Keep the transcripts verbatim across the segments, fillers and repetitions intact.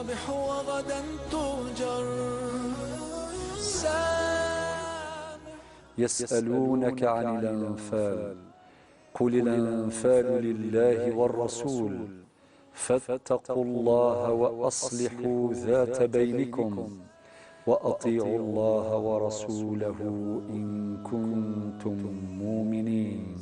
وغدا تهجر. سامح. يسألونك عن الأنفال، قل الأنفال لله والرسول، فاتقوا الله وأصلحوا ذات بينكم، وأطيعوا الله ورسوله إن كنتم مؤمنين.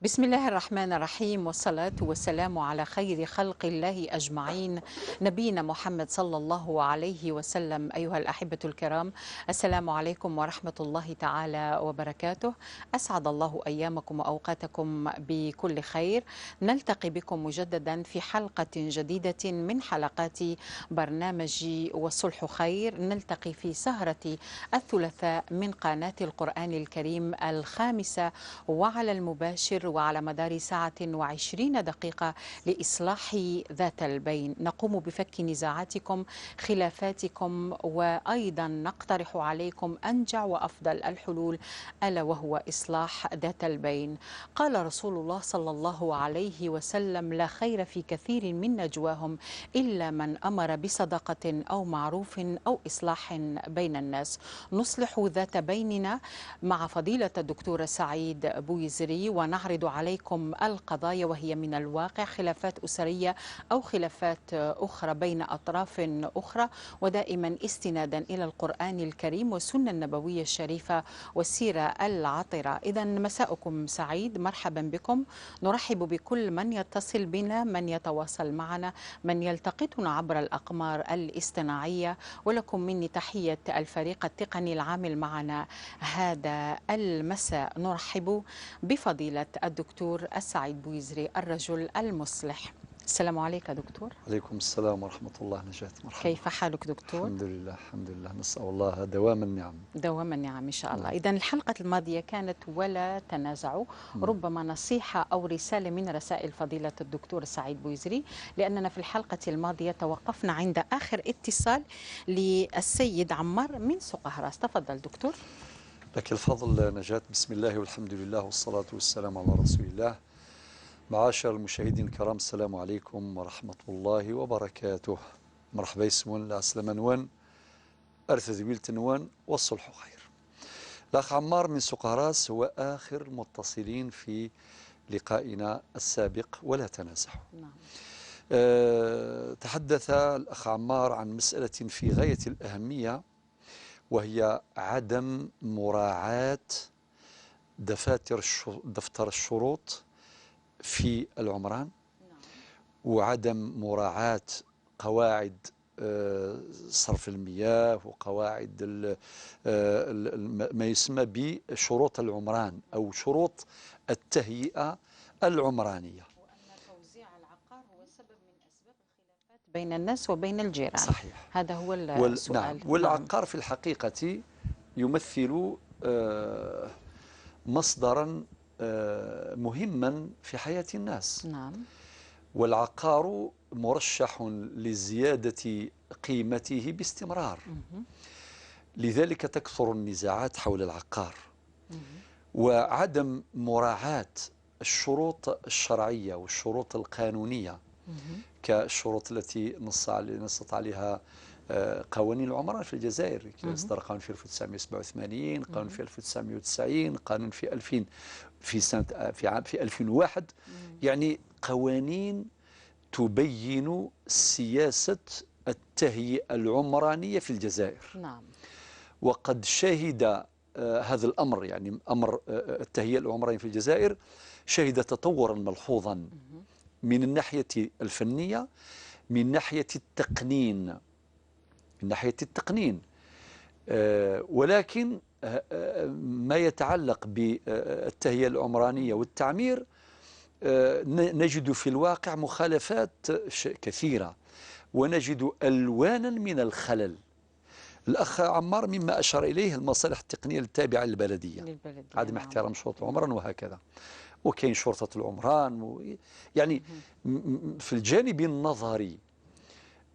بسم الله الرحمن الرحيم، والصلاة والسلام على خير خلق الله أجمعين، نبينا محمد صلى الله عليه وسلم. أيها الأحبة الكرام، السلام عليكم ورحمة الله تعالى وبركاته. أسعد الله أيامكم وأوقاتكم بكل خير. نلتقي بكم مجددا في حلقة جديدة من حلقات برنامج والصلح خير. نلتقي في سهرة الثلاثاء من قناة القرآن الكريم الخامسة، وعلى المباشر وعلى مدار ساعة وعشرين دقيقة لإصلاح ذات البين. نقوم بفك نزاعاتكم، خلافاتكم، وأيضا نقترح عليكم أنجع وأفضل الحلول، ألا وهو إصلاح ذات البين. قال رسول الله صلى الله عليه وسلم: لا خير في كثير من نجواهم إلا من أمر بصدقة أو معروف أو إصلاح بين الناس. نصلح ذات بيننا مع فضيلة الدكتور سعيد بويزري، ونعرض عليكم القضايا وهي من الواقع، خلافات أسرية أو خلافات أخرى بين أطراف أخرى، ودائما استنادا إلى القرآن الكريم والسنة النبوية الشريفة والسيرة العطرة. إذا مساؤكم سعيد، مرحبا بكم. نرحب بكل من يتصل بنا، من يتواصل معنا، من يلتقطنا عبر الأقمار الاصطناعية، ولكم مني تحية الفريق التقني العامل معنا هذا المساء. نرحب بفضيلة الدكتور السعيد بويزري، الرجل المصلح. السلام عليك دكتور. عليكم السلام ورحمة الله نجاة، مرحبا. كيف حالك دكتور؟ الحمد لله، الحمد لله، نسأل الله دوام النعم. دوام النعم إن شاء الله. نعم. إذن الحلقة الماضية كانت ولا تنازعوا، ربما نصيحة أو رسالة من رسائل فضيلة الدكتور سعيد بويزري، لأننا في الحلقة الماضية توقفنا عند آخر اتصال للسيد عمار من سوق أهراس. تفضل دكتور. لك الفضل نجاة. بسم الله والحمد لله والصلاة والسلام على رسول الله. معاشر المشاهدين الكرام، السلام عليكم ورحمة الله وبركاته. مرحبا يسون، العسلامة نون، أرث ذويلت نون، والصلح خير. الأخ عمار من سوق هراس هو آخر المتصلين في لقائنا السابق، ولا تنازعوا. نعم. أه، تحدث الأخ عمار عن مسألة في غاية الأهمية، وهي عدم مراعاة دفاتر الشر-، دفتر الشروط في العمران، نعم. وعدم مراعاة قواعد، آه، صرف المياه، وقواعد ال-، آه، ال-، الم-، ما يسمى بشروط العمران أو شروط التهيئة العمرانية. وأن توزيع العقار هو سبب من أسباب الخلافات بين الناس وبين الجيران. صحيح. هذا هو وال-، السؤال. نعم. نعم. والعقار في الحقيقة يمثل، آه، مصدرا، آه، مهما في حياة الناس. نعم. والعقار مرشح لزيادة قيمته باستمرار. لذلك تكثر النزاعات حول العقار وعدم مراعاة الشروط الشرعية والشروط القانونية كالشروط التي نص علي-، نصت عليها، آه، قوانين العمران في الجزائر، إصدار قانون في ألف وتسعمية وسبعة وثمانين، قانون في ألف وتسعمية وتسعين، قانون في ألفين، في سنة، آه، في عام، في ألفين وواحد. يعني قوانين تبين سياسة التهيئة العمرانية في الجزائر. نعم. وقد شهد، آه، هذا الأمر، يعني أمر، آه، التهيئة العمرانية في الجزائر، شهد تطورا ملحوظا من الناحية الفنية، من ناحية التقنين، من ناحية التقنين. آه، ولكن، آه، آه، ما يتعلق بالتهيئة العمرانية والتعمير، آه، ن-، نجد في الواقع مخالفات ش-، كثيرة، ونجد ألوانا من الخلل. الأخ عمار مما أشار إليه المصالح التقنية التابعة للبلدية، للبلدية، عدم، نعم. احترام شروط العمران وهكذا، وكاين شرطة العمران و-، يعني م-، م-، في الجانب النظري،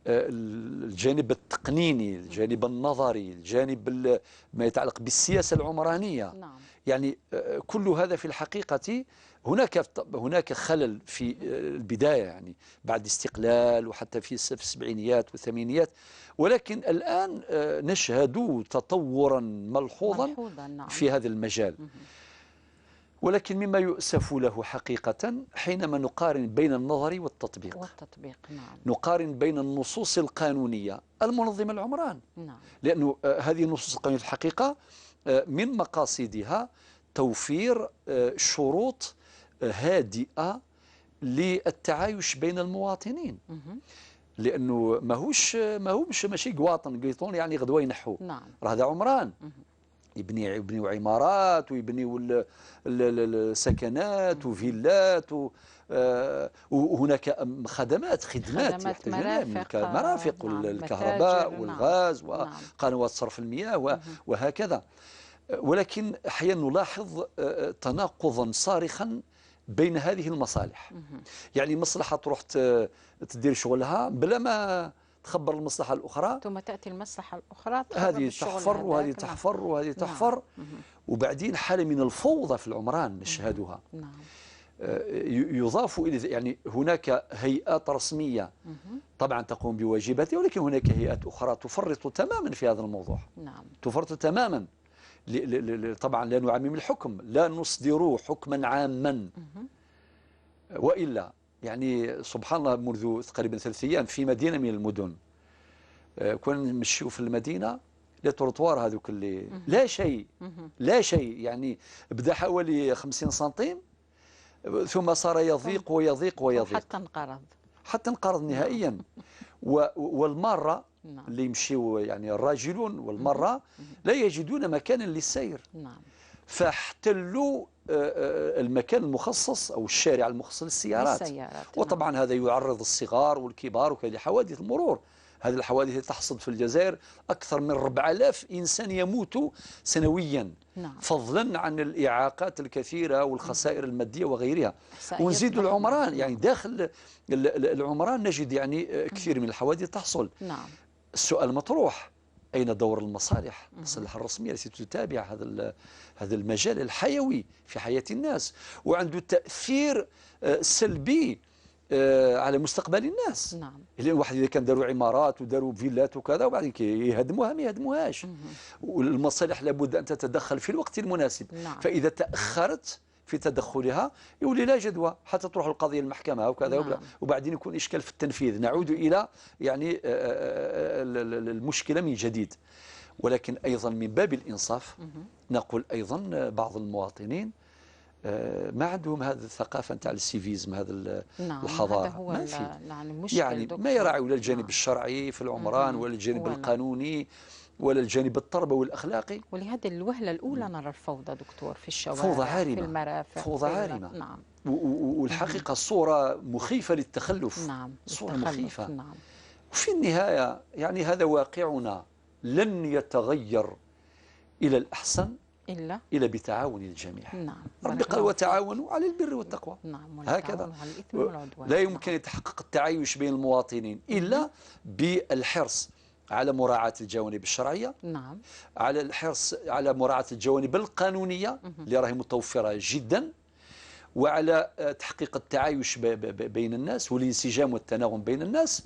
آه، الجانب التقنيني، الجانب النظري، الجانب ال-، ما يتعلق بالسياسة العمرانية. نعم. يعني، آه، كل هذا في الحقيقة هناك، هناك خلل في، آه، البداية، يعني بعد الاستقلال وحتى في الس-، في السبعينيات والثمانينيات، ولكن الآن، آه، نشهد تطورا ملحوظا ملحوظا، نعم. في هذا المجال. ولكن مما يؤسف له حقيقة حينما نقارن بين النظر والتطبيق. والتطبيق، نعم. نقارن بين النصوص القانونية المنظمة للعمران. نعم. لأنه، آه، هذه النصوص القانونية في الحقيقة، آه، من مقاصدها توفير، آه، شروط، آه، هادئة للتعايش بين المواطنين. لأنه ماهوش، ماهوش ماشي قواطن، قيطون يعني غدوة ينحو. نعم. راه هذا عمران. يبني، يبنيو عمارات ويبنيو ال-، ال-، ال-، ال-، سكنات وفيلات و-، آه، وهناك، أم، خدمات، خدمات خدمات، يحتاجون لها من مرافق، ك-، مرافق نعم، والكهرباء متاجر، نعم. والغاز نعم. وقنوات صرف المياه و-، وهكذا. ولكن أحيانا نلاحظ، آه، تناقضا صارخا بين هذه المصالح. يعني مصلحة تروح ت-، تدير شغلها بلا ما تخبر المصلحة الأخرى. ثم تأتي المصلحة الأخرى تخبر هذه بالشغل تحفر هذاك. وهذه نعم. تحفر وهذه نعم. تحفر. وبعدين حالة من الفوضى في العمران نشهدها. نعم. آه، ي-، يضاف إلى ذ-، يعني هناك هيئات رسمية طبعًا تقوم بواجباتها، ولكن هناك هيئات أخرى تفرط تمامًا في هذا الموضوع. نعم. تفرط تمامًا. ل-، ل-، ل-، ل-، طبعًا لا نعمم الحكم، لا نصدر حكما عاما. وإلا، يعني سبحان الله، منذ تقريبًا ثلاث أيام في مدينة من المدن، آه، كنا نمشيو في المدينة، لي تروطوار هذوك اللي لا شيء، لا شيء، يعني بدا حوالي خمسين سنتيم، ثم صار يضيق ويضيق ويضيق. حتى انقرض. حتى انقرض نهائيا. و-، والمارة نعم. اللي يمشيو يعني الراجلون والمرأة لا يجدون مكانا للسير. نعم. فاحتلوا، آه، آه، المكان المخصص أو الشارع المخصص للسيارات. للسيارات، نعم. وطبعًا هذا يعرض الصغار والكبار وكذا لحوادث المرور. هذه الحوادث اللي تحصد في الجزائر أكثر من أربعة آلاف إنسان يموت سنويا. نعم. فضلا عن الإعاقات الكثيرة والخسائر المادية وغيرها. إحصائيات ونزيد ضخمة. العمران، نعم. يعني داخل ال-، ال-، العمران نجد يعني، آه، كثير من الحوادث تحصل. نعم. السؤال مطروح، أين دور المصالح، المصالح الرسمية التي تتابع هذا ال-، هذا المجال الحيوي في حياة الناس، وعنده تأثير، آه، سلبي، آه، على مستقبل الناس. نعم. لأن واحد إذا كان داروا عمارات وداروا فيلات وكذا، وبعدين كي يهدموها ما يهدموهاش. والمصالح لابد أن تتدخل في الوقت المناسب. نعم. فإذا تأخرت في تدخلها يولي لا جدوى حتى تروح القضية للمحكمة وكذا وبلا-، نعم. وبعدين يكون إشكال في التنفيذ، نعود إلى يعني، آه، آه، آه، ال-، ال-، ال-، المشكلة من جديد. ولكن أيضا من باب الإنصاف نقول أيضا بعض المواطنين، آه، ما عندهم هذه الثقافة نتاع السيفيزم، هذا ال-، نعم، الحضارة. هذا هو ما ال-، في. يعني المشكل، يعني ما دكتور. يراعي ولا الجانب نعم. الشرعي في العمران ولا الجانب ولا. القانوني ولا الجانب التربوي والأخلاقي. ولهذه الوهلة الأولى نرى الفوضى، دكتور، في الشوارع، فوضى عارمة. في المرافق، فوضى في ال-، عارمة. نعم. و-، و-، و-، والحقيقة الصورة مخيفة للتخلف. نعم، صورة التخلف، مخيفة. نعم. وفي النهاية، يعني، هذا واقعنا لن يتغير إلى الأحسن إلا؟ إلا بتعاون الجميع. نعم. ربي بارك قال: الله فيك. "وتعاونوا على البر والتقوى". نعم، هكذا. وتعاونوا على الإثم والعدوان. لا يمكن تحقق التعايش بين المواطنين إلا بالحرص على مراعاة الجوانب الشرعية، نعم. على الحرص على مراعاة الجوانب القانونية اللي راهي متوفرة جدًا، وعلى، آه، تحقيق التعايش ب-، ب-، ب-، بين الناس والانسجام والتناغم بين الناس،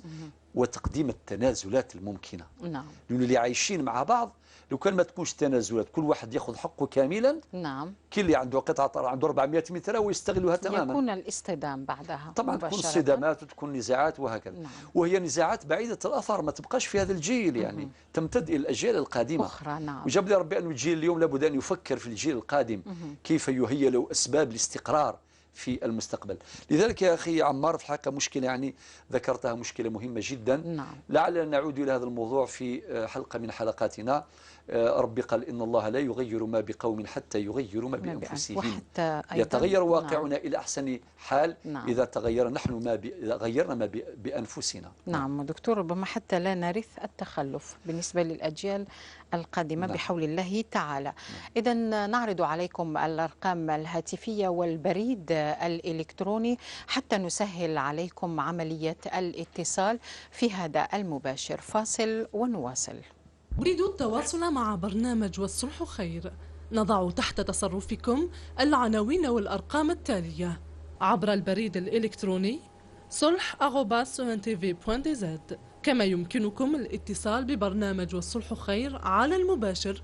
وتقديم التنازلات الممكنة. نعم. لأنه اللي عايشين مع بعض، لو كان ما تكونش تنازلات، كل واحد ياخذ حقه كاملًا، نعم. كي اللي عنده قطعة أرض، عنده أربعمائة متر، ويستغلها تمامًا. يكون الاصطدام بعدها طبعًا تكون مباشرة. اصطدامات وتكون نزاعات وهكذا. نعم. وهي نزاعات بعيدة الأثر، ما تبقاش في هذا الجيل، يعني، تمتد إلى الأجيال القادمة. أخرى، نعم. وجاب لي ربي أن الجيل اليوم لابد أن يفكر في الجيل القادم، كيف يهيأ له أسباب الاستقرار في المستقبل. لذلك يا أخي عمار، في الحقيقة مشكلة، يعني، ذكرتها، مشكلة مهمة جدًا. نعم. لعلنا نعود إلى هذا الموضوع في، آه، حلقة من حلقاتنا. آه، ربي قال: "إن الله لا يغير ما بقوم حتى يغيروا ما ما بأنفسهم". بأنفسهم. وحتى أيضًا، يتغير نعم. واقعنا إلى أحسن حال نعم. إذا تغير نحن ما ب-، إذا غيرنا ما ب-، بأنفسنا. نعم، دكتور، ربما حتى لا نرث التخلف بالنسبة للأجيال القادمة نعم. بحول الله تعالى. نعم. إذن نعرض عليكم الأرقام الهاتفية والبريد الإلكتروني حتى نسهل عليكم عملية الاتصال في هذا المباشر. فاصل ونواصل. أريد التواصل مع برنامج والصلح خير. نضع تحت تصرفكم العناوين والأرقام التالية عبر البريد الإلكتروني: صلح arobase E N T V point D Z. كما يمكنكم الاتصال ببرنامج والصلح خير على المباشر: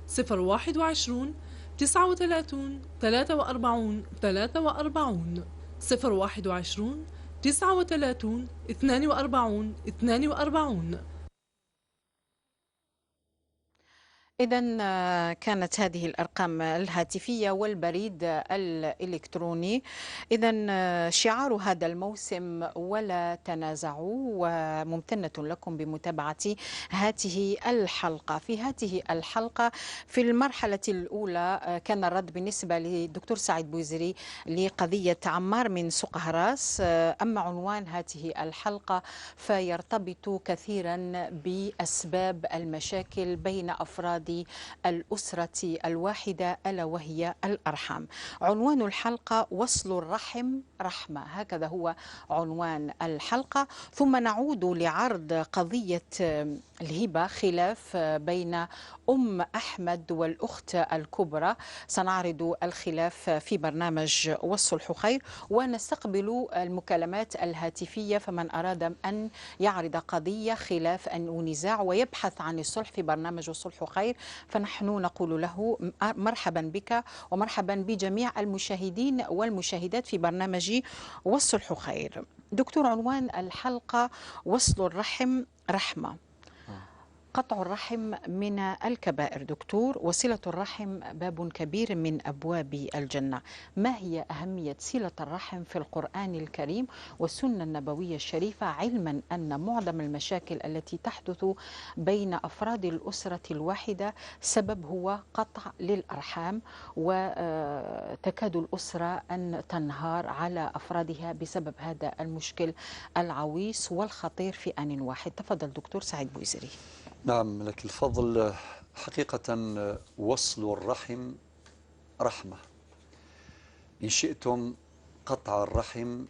صفر واحد وعشرون، تسعة وثلاثون، ثلاثة وأربعون، ثلاثة وأربعون، صفر واحد وعشرون، تسعة وثلاثون، اثنان وأربعون، اثنان وأربعون. إذن، آه، كانت هذه الأرقام الهاتفية والبريد الإلكتروني. إذن، آه، شعار هذا الموسم: "ولا تنازعوا"، وممتنة لكم بمتابعة هاته الحلقة. في هاته الحلقة، في المرحلة الأولى، آه، كان الرد بالنسبة للدكتور سعيد بوزري لقضية عمار من سوق هراس. آه، أما عنوان هاته الحلقة فيرتبط كثيرًا بأسباب المشاكل بين أفراد الأسرة الواحدة، ألا وهي الأرحام. عنوان الحلقة: "وصل الرحم رحمة"، هكذا هو عنوان الحلقة. ثم نعود لعرض قضية، آه، الهبة، خلاف بين أم أحمد والأخت الكبرى. سنعرض الخلاف في برنامج والصلح خير، ونستقبل المكالمات الهاتفية، فمن أراد أن يعرض قضية، خلاف أو نزاع، ويبحث عن الصلح في برنامج والصلح خير، فنحن نقول له: "مرحبا بك ومرحبا بجميع المشاهدين والمشاهدات في برنامج والصلح خير". دكتور، عنوان الحلقة: "وصل الرحم رحمة". قطع الرحم من الكبائر، دكتور، وصلة الرحم باب كبير من أبواب الجنة. ما هي أهمية صلة الرحم في القرآن الكريم والسنة النبوية الشريفة، علما أن معظم المشاكل التي تحدث بين أفراد الأسرة الواحدة سبب هو قطع للأرحام، وتكاد الأسرة أن تنهار على أفرادها بسبب هذا المشكل العويص والخطير في آن واحد؟ تفضل دكتور سعيد بويزري. نعم، لك الفضل. حقيقة، وصل الرحم رحمة، إن شئتم قطع الرحم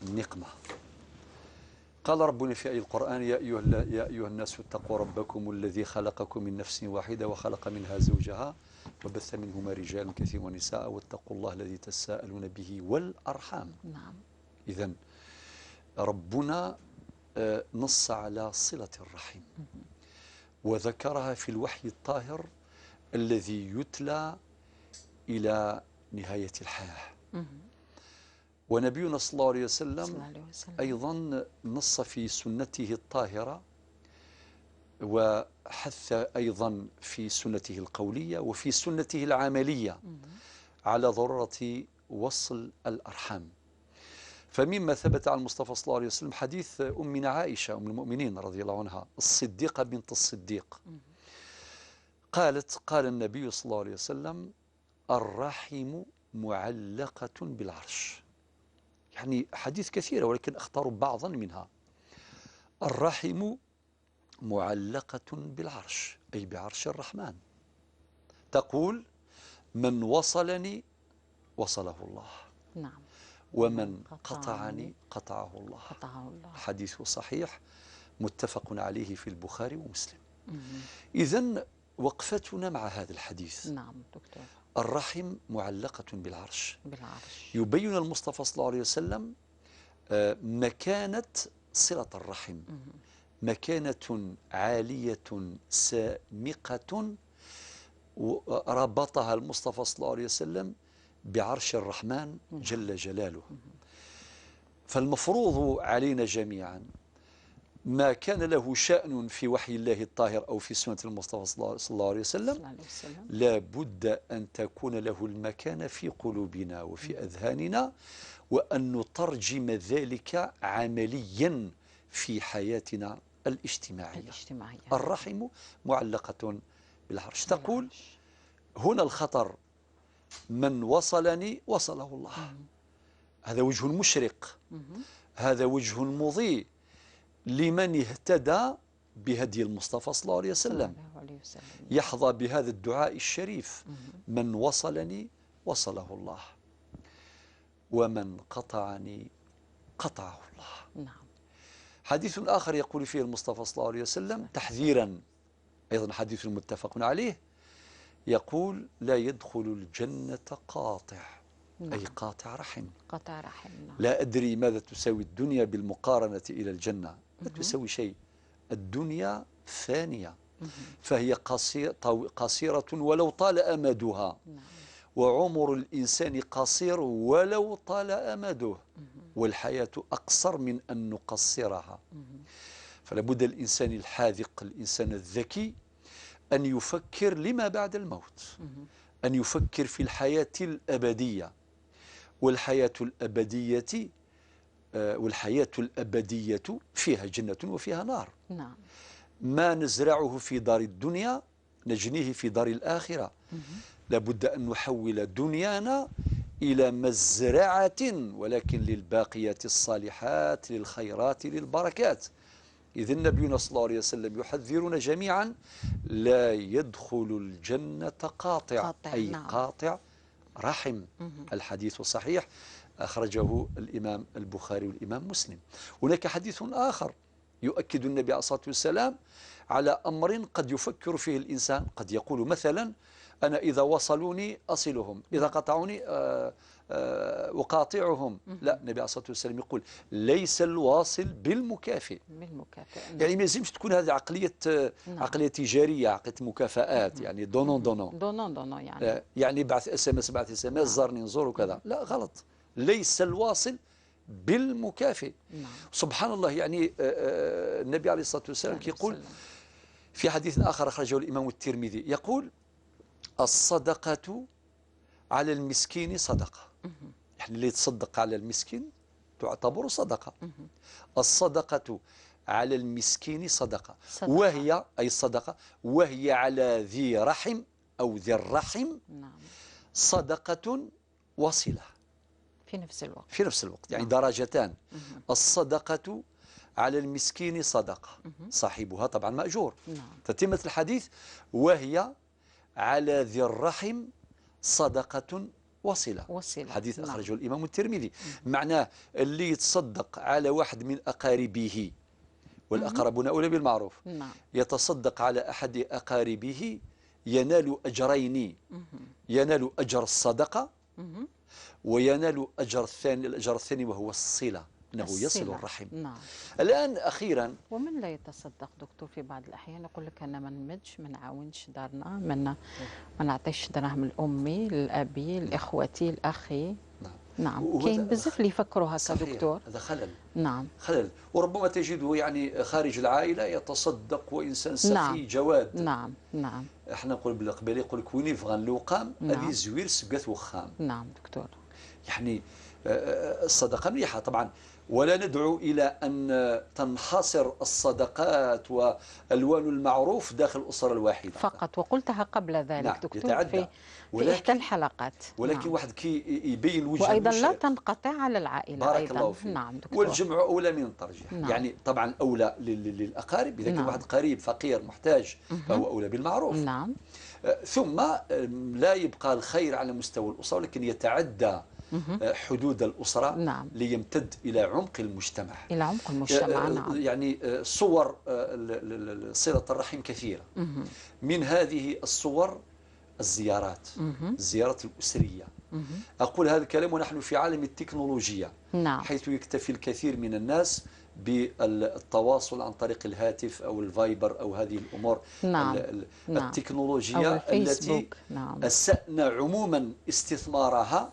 نقمة. قال ربنا في آي القرآن: "يا أيها ال-، يا أيها الناس اتقوا ربكم الذي خلقكم من نفس واحدة وخلق منها زوجها وبث منهما رجالا كثيرا ونساء واتقوا الله الذي تساءلون به والأرحام". نعم. إذن ربنا، آه، نص على صلة الرحم، وذكرها في الوحي الطاهر الذي يتلى إلى نهاية الحياة. ونبينا صلى الله عليه وسلم، صلى الله عليه وسلم. أيضا نص في سنته الطاهرة، وحث أيضا في سنته القولية وفي سنته العملية على ضرورة وصل الأرحام. فمما ثبت عن المصطفى صلى الله عليه وسلم حديث أمنا عائشة أم المؤمنين رضي الله عنها، الصديقة بنت الصديق، قالت: "قال النبي صلى الله عليه وسلم: الرحم معلقة بالعرش". يعني حديث كثيرة، ولكن أختار بعضا منها. "الرحم معلقة بالعرش"، أي بعرش الرحمن. تقول: "من وصلني وصله الله". نعم. "ومن قطعني قطعه الله". قطعه الله. حديث صحيح متفق عليه في البخاري ومسلم. إذن وقفتنا مع هذا الحديث. نعم دكتور. "الرحم معلقة بالعرش". بالعرش. يبين المصطفى صلى الله عليه وسلم، آه، مكانة صلة الرحم، مكانة عالية سامقة، و-، ربطها المصطفى صلى الله عليه وسلم بعرش الرحمن جل جلاله. فالمفروض علينا جميعا، ما كان له شأن في وحي الله الطاهر أو في سنة المصطفى صلى الله، صلى الله عليه وسلم، صلى الله عليه وسلم. لا بد أن تكون له المكانة في قلوبنا وفي أذهاننا، وأن نترجم ذلك عمليا في حياتنا الاجتماعية. الاجتماعية. "الرحم معلقة بالعرش". تقول: "هنا الخطر، من وصلني وصله الله". هذا وجه مشرق، هذا وجه مضيء لمن اهتدى بهدي المصطفى صلى الله عليه وسلم. صلى الله عليه وسلم. يحظى بهذا الدعاء الشريف: "من وصلني وصله الله، ومن قطعني قطعه الله". نعم. حديث آخر يقول فيه المصطفى صلى الله عليه وسلم تحذيرا، أيضا حديث متفق عليه: يقول: لا يدخل الجنة قاطع، أي نعم. قاطع رحم. قاطع رحم، نعم. لا أدري ماذا تساوي الدنيا بالمقارنة إلى الجنة، لا تساوي شيء. الدنيا فانية، فهي قصي-، طو-، قصيرة ولو طال أمدها. نعم. وعمر الإنسان قصير ولو طال أمده، والحياة أقصر من أن نقصرها. فلا بد الإنسان الحاذق، الإنسان الذكي، أن يفكر لما بعد الموت، أن يفكر في الحياة الأبدية. والحياة الأبدية، آه، والحياة الأبدية فيها جنة وفيها نار. نعم. ما نزرعه في دار الدنيا نجنيه في دار الآخرة. لابد أن نحول دنيانا إلى مزرعة، ولكن للباقيات الصالحات، للخيرات، للبركات. إذن نبينا صلى الله عليه وسلم يحذرنا جميعا: لا يدخل الجنة قاطع، قاطع، أي نعم. قاطع رحم. الحديث صحيح، أخرجه الإمام البخاري والإمام مسلم. هناك حديث آخر يؤكد النبي عليه الصلاة والسلام على أمر قد يفكر فيه الإنسان، قد يقول مثلا: أنا إذا وصلوني أصلهم، إذا قطعوني، آه، آه، أقاطعهم. لا، النبي عليه الصلاة والسلام يقول: ليس الواصل بالمكافئ. بالمكافئ، نعم. يعني ما يلزمش تكون هذه عقلية، آه، نعم. عقلية تجارية، عقلية مكافآت، يعني دونون دونون. دونون دونون، يعني. آه، يعني بعث اس ام اس، بعث اس ام اس، نعم. زارني نزور وكذا. لا، غلط. ليس الواصل بالمكافئ. نعم. سبحان الله، يعني، آه، آه، النبي عليه الصلاة والسلام عليه كيقول السلام. في حديث آخر أخرجه الإمام الترمذي، يقول: الصدقة على المسكين صدقة. يعني اللي يتصدق على المسكين تعتبر صدقة. الصدقة على المسكين صدقة. صدقة. وهي، أي الصدقة، وهي على ذي رحم أو ذي الرحم نعم. صدقة وصلة. في نفس الوقت. في نفس الوقت، يعني نعم. درجتان. الصدقة على المسكين صدقة، صاحبها طبعا مأجور. نعم. تتمة الحديث: وهي على ذي الرحم صدقة وصلة. وصلة. حديث نعم. أخرجه الإمام الترمذي. معناه اللي يتصدق على واحد من أقاربه، والأقربون أولى بالمعروف، نعم. يتصدق على أحد أقاربه ينال أجرين. ينال أجر الصدقة وينال أجر الثاني، الأجر الثاني وهو الصلة، أنه يصل الصلة. الرحم. نعم. الآن أخيرا، ومن لا يتصدق دكتور في بعض الأحيان يقول لك: أنا ما نمدش، ما نعاونش دارنا، ما ن-، ما نعطيش دراهم لأمي، لأبي، لإخوتي، لأخي. نعم. نعم. وهو كاين ذا-، بزاف اللي يفكروا هكا صحيح. دكتور. هذا خلل. نعم. خلل. وربما تجده يعني خارج العائلة يتصدق، وإنسان سخي نعم. جواد. نعم، نعم. احنا نقول بالقبيلي، يقول لك: وين يبغى اللوقام، نعم. أبي زوير سقات وخام. نعم دكتور. يعني، آه، آه، الصدقة مليحة طبعا، ولا ندعو إلى أن تنحصر الصدقات وألوان المعروف داخل الأسرة الواحدة. فقط، وقلتها قبل ذلك نعم، دكتور يتعدى. في، في ولكن، إحدى الحلقات. ولكن نعم. واحد كي يبين وجه وأيضا لا المشرق. تنقطع على العائلة بارك أيضا. الله فيك. نعم دكتور. والجمع أولى من الترجيح. نعم. يعني طبعا أولى لل-، لل-، للأقارب، إذا كان نعم. واحد قريب فقير محتاج فهو أولى بالمعروف. نعم. آه، ثم، آه، لا يبقى الخير على مستوى الأسرة، ولكن يتعدى، آه، حدود الأسرة نعم. ليمتد إلى عمق المجتمع. إلى عمق المجتمع، آه، آه، نعم. يعني، آه، صور، آه، ال-، ال-، ال-، صلة الرحم كثيرة. من هذه الصور الزيارات، الزيارات الأسرية. أقول هذا الكلام ونحن في عالم التكنولوجيا، نعم. حيث يكتفي الكثير من الناس بالتواصل عن طريق الهاتف أو الفايبر أو هذه الأمور نعم. ال-، ال-، نعم. التكنولوجية أو التي الفيسبوك. نعم. أسأنا عموما استثمارها،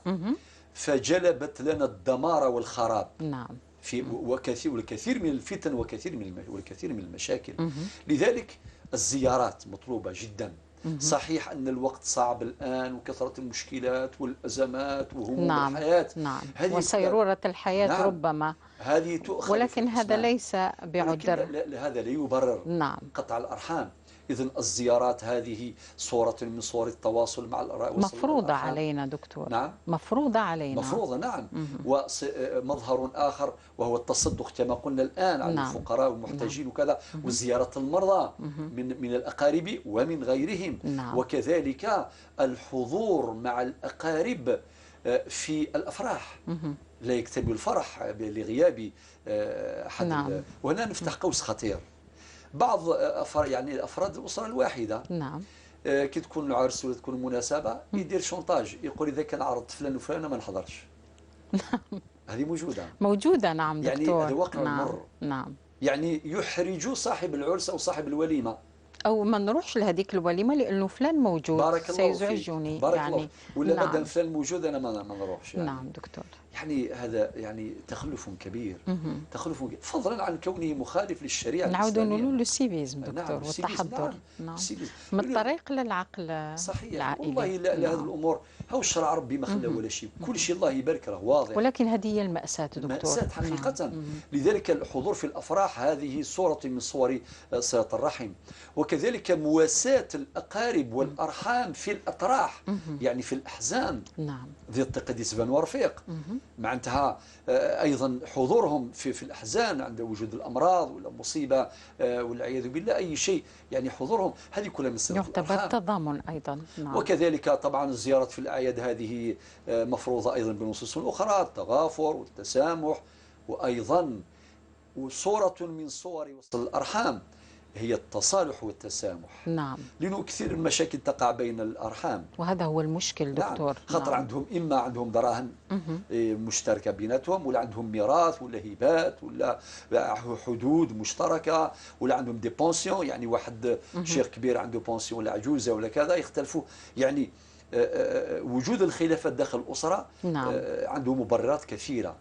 فجلبت لنا الدمار والخراب. نعم. في وكثير، والكثير من الفتن وكثير من الم-، والكثير من المشاكل. لذلك الزيارات مطلوبة جدا. صحيح أن الوقت صعب الآن، وكثرة المشكلات والأزمات وهموم نعم. الحياة. نعم. هذه وصيرورة الحياة نعم. ربما. هذه تؤخذ ولكن في هذا الحسبان. ليس ولكن بعذر. لا، لا، هذا لا يبرر نعم. قطع الأرحام. إذن الزيارات هذه صورة من صور التواصل مع الأرا-، وصل مفروضة الأرحام. علينا دكتور. نعم. مفروضة علينا. مفروضة، نعم. ومظهر آخر وهو التصدق كما قلنا الآن على نعم. الفقراء والمحتاجين نعم. وكذا، وزيارة المرضى من، من الأقارب ومن غيرهم. نعم. وكذلك الحضور مع الأقارب، آه، في الأفراح. لا يكتمل الفرح ب-، لغياب، آه، أحد نعم. ال-، وهنا نفتح قوس خطير. بعض، آه، أفر-، يعني أفراد الأسرة الواحدة نعم. آه، كي تكون عرس ولا تكون مناسبة، يدير شونتاج، يقول: "إذا كان عرضت فلان وفلان ما نحضرش." هذه موجودة. موجودة، نعم يعني دكتور. هذا واقع نعم. مر. نعم. يعني يحرج صاحب العرس أو صاحب الوليمة. أو ما نروحش لهذيك الوليمة لأنه فلان موجود بارك الله سيزعجني. فيك، بارك الله يعني فيك. ولا نعم. مادام فلان موجود أنا ما ما نروحش يعني. نعم دكتور. يعني هذا يعني تخلف كبير. تخلف كبير. فضلا عن كونه مخالف للشريعة نعاودوا الإسلامية. نقولوا له سيفيزم نعم، دكتور، السيفيزم، والتحضر. نعم. نعم. السيفيزم. من الطريق للعقل صحيح. العائلي. والله لا، لا، هذا نعم. الأمور هاو الشرع ربي ما خلى ولا شيء، كل شيء الله يبارك راه واضح. ولكن هذه هي المأساة دكتور. مأساة حقيقة. نعم. لذلك الحضور في الأفراح هذه صورة من صور، آه، صلة الرحم، وكذلك مواساة الأقارب والأرحام في الأطراح، يعني في الأحزان. نعم. ذي الطيق دي سبان ورفيق. معناتها، آه، أيضا حضورهم في، في الأحزان عند وجود الأمراض ولا مصيبة، آه، والعياذ بالله أي شيء، يعني حضورهم هذه كلها من صلة يعتبر الأرحام. تضامن أيضا. نعم. وكذلك طبعا الزيارة في الأعياد هذه، آه، مفروضة أيضا بنصوص أخرى، التغافر والتسامح، وأيضا وصورة من صور وصل الأرحام هي التصالح والتسامح. نعم. لأنه كثير من المشاكل تقع بين الأرحام. وهذا هو المشكل نعم. دكتور. خاطر نعم. عندهم إما عندهم دراهم، إيه، مشتركة بيناتهم، ولا عندهم ميراث ولا هبات ولا حدود مشتركة، ولا عندهم دي بونسيون، يعني واحد شيخ كبير عنده بونسيون ولا عجوزة ولا كذا، يختلفوا. يعني، آه، آه، آه، وجود الخلافات داخل الأسرة، نعم. آه، عنده مبررات كثيرة.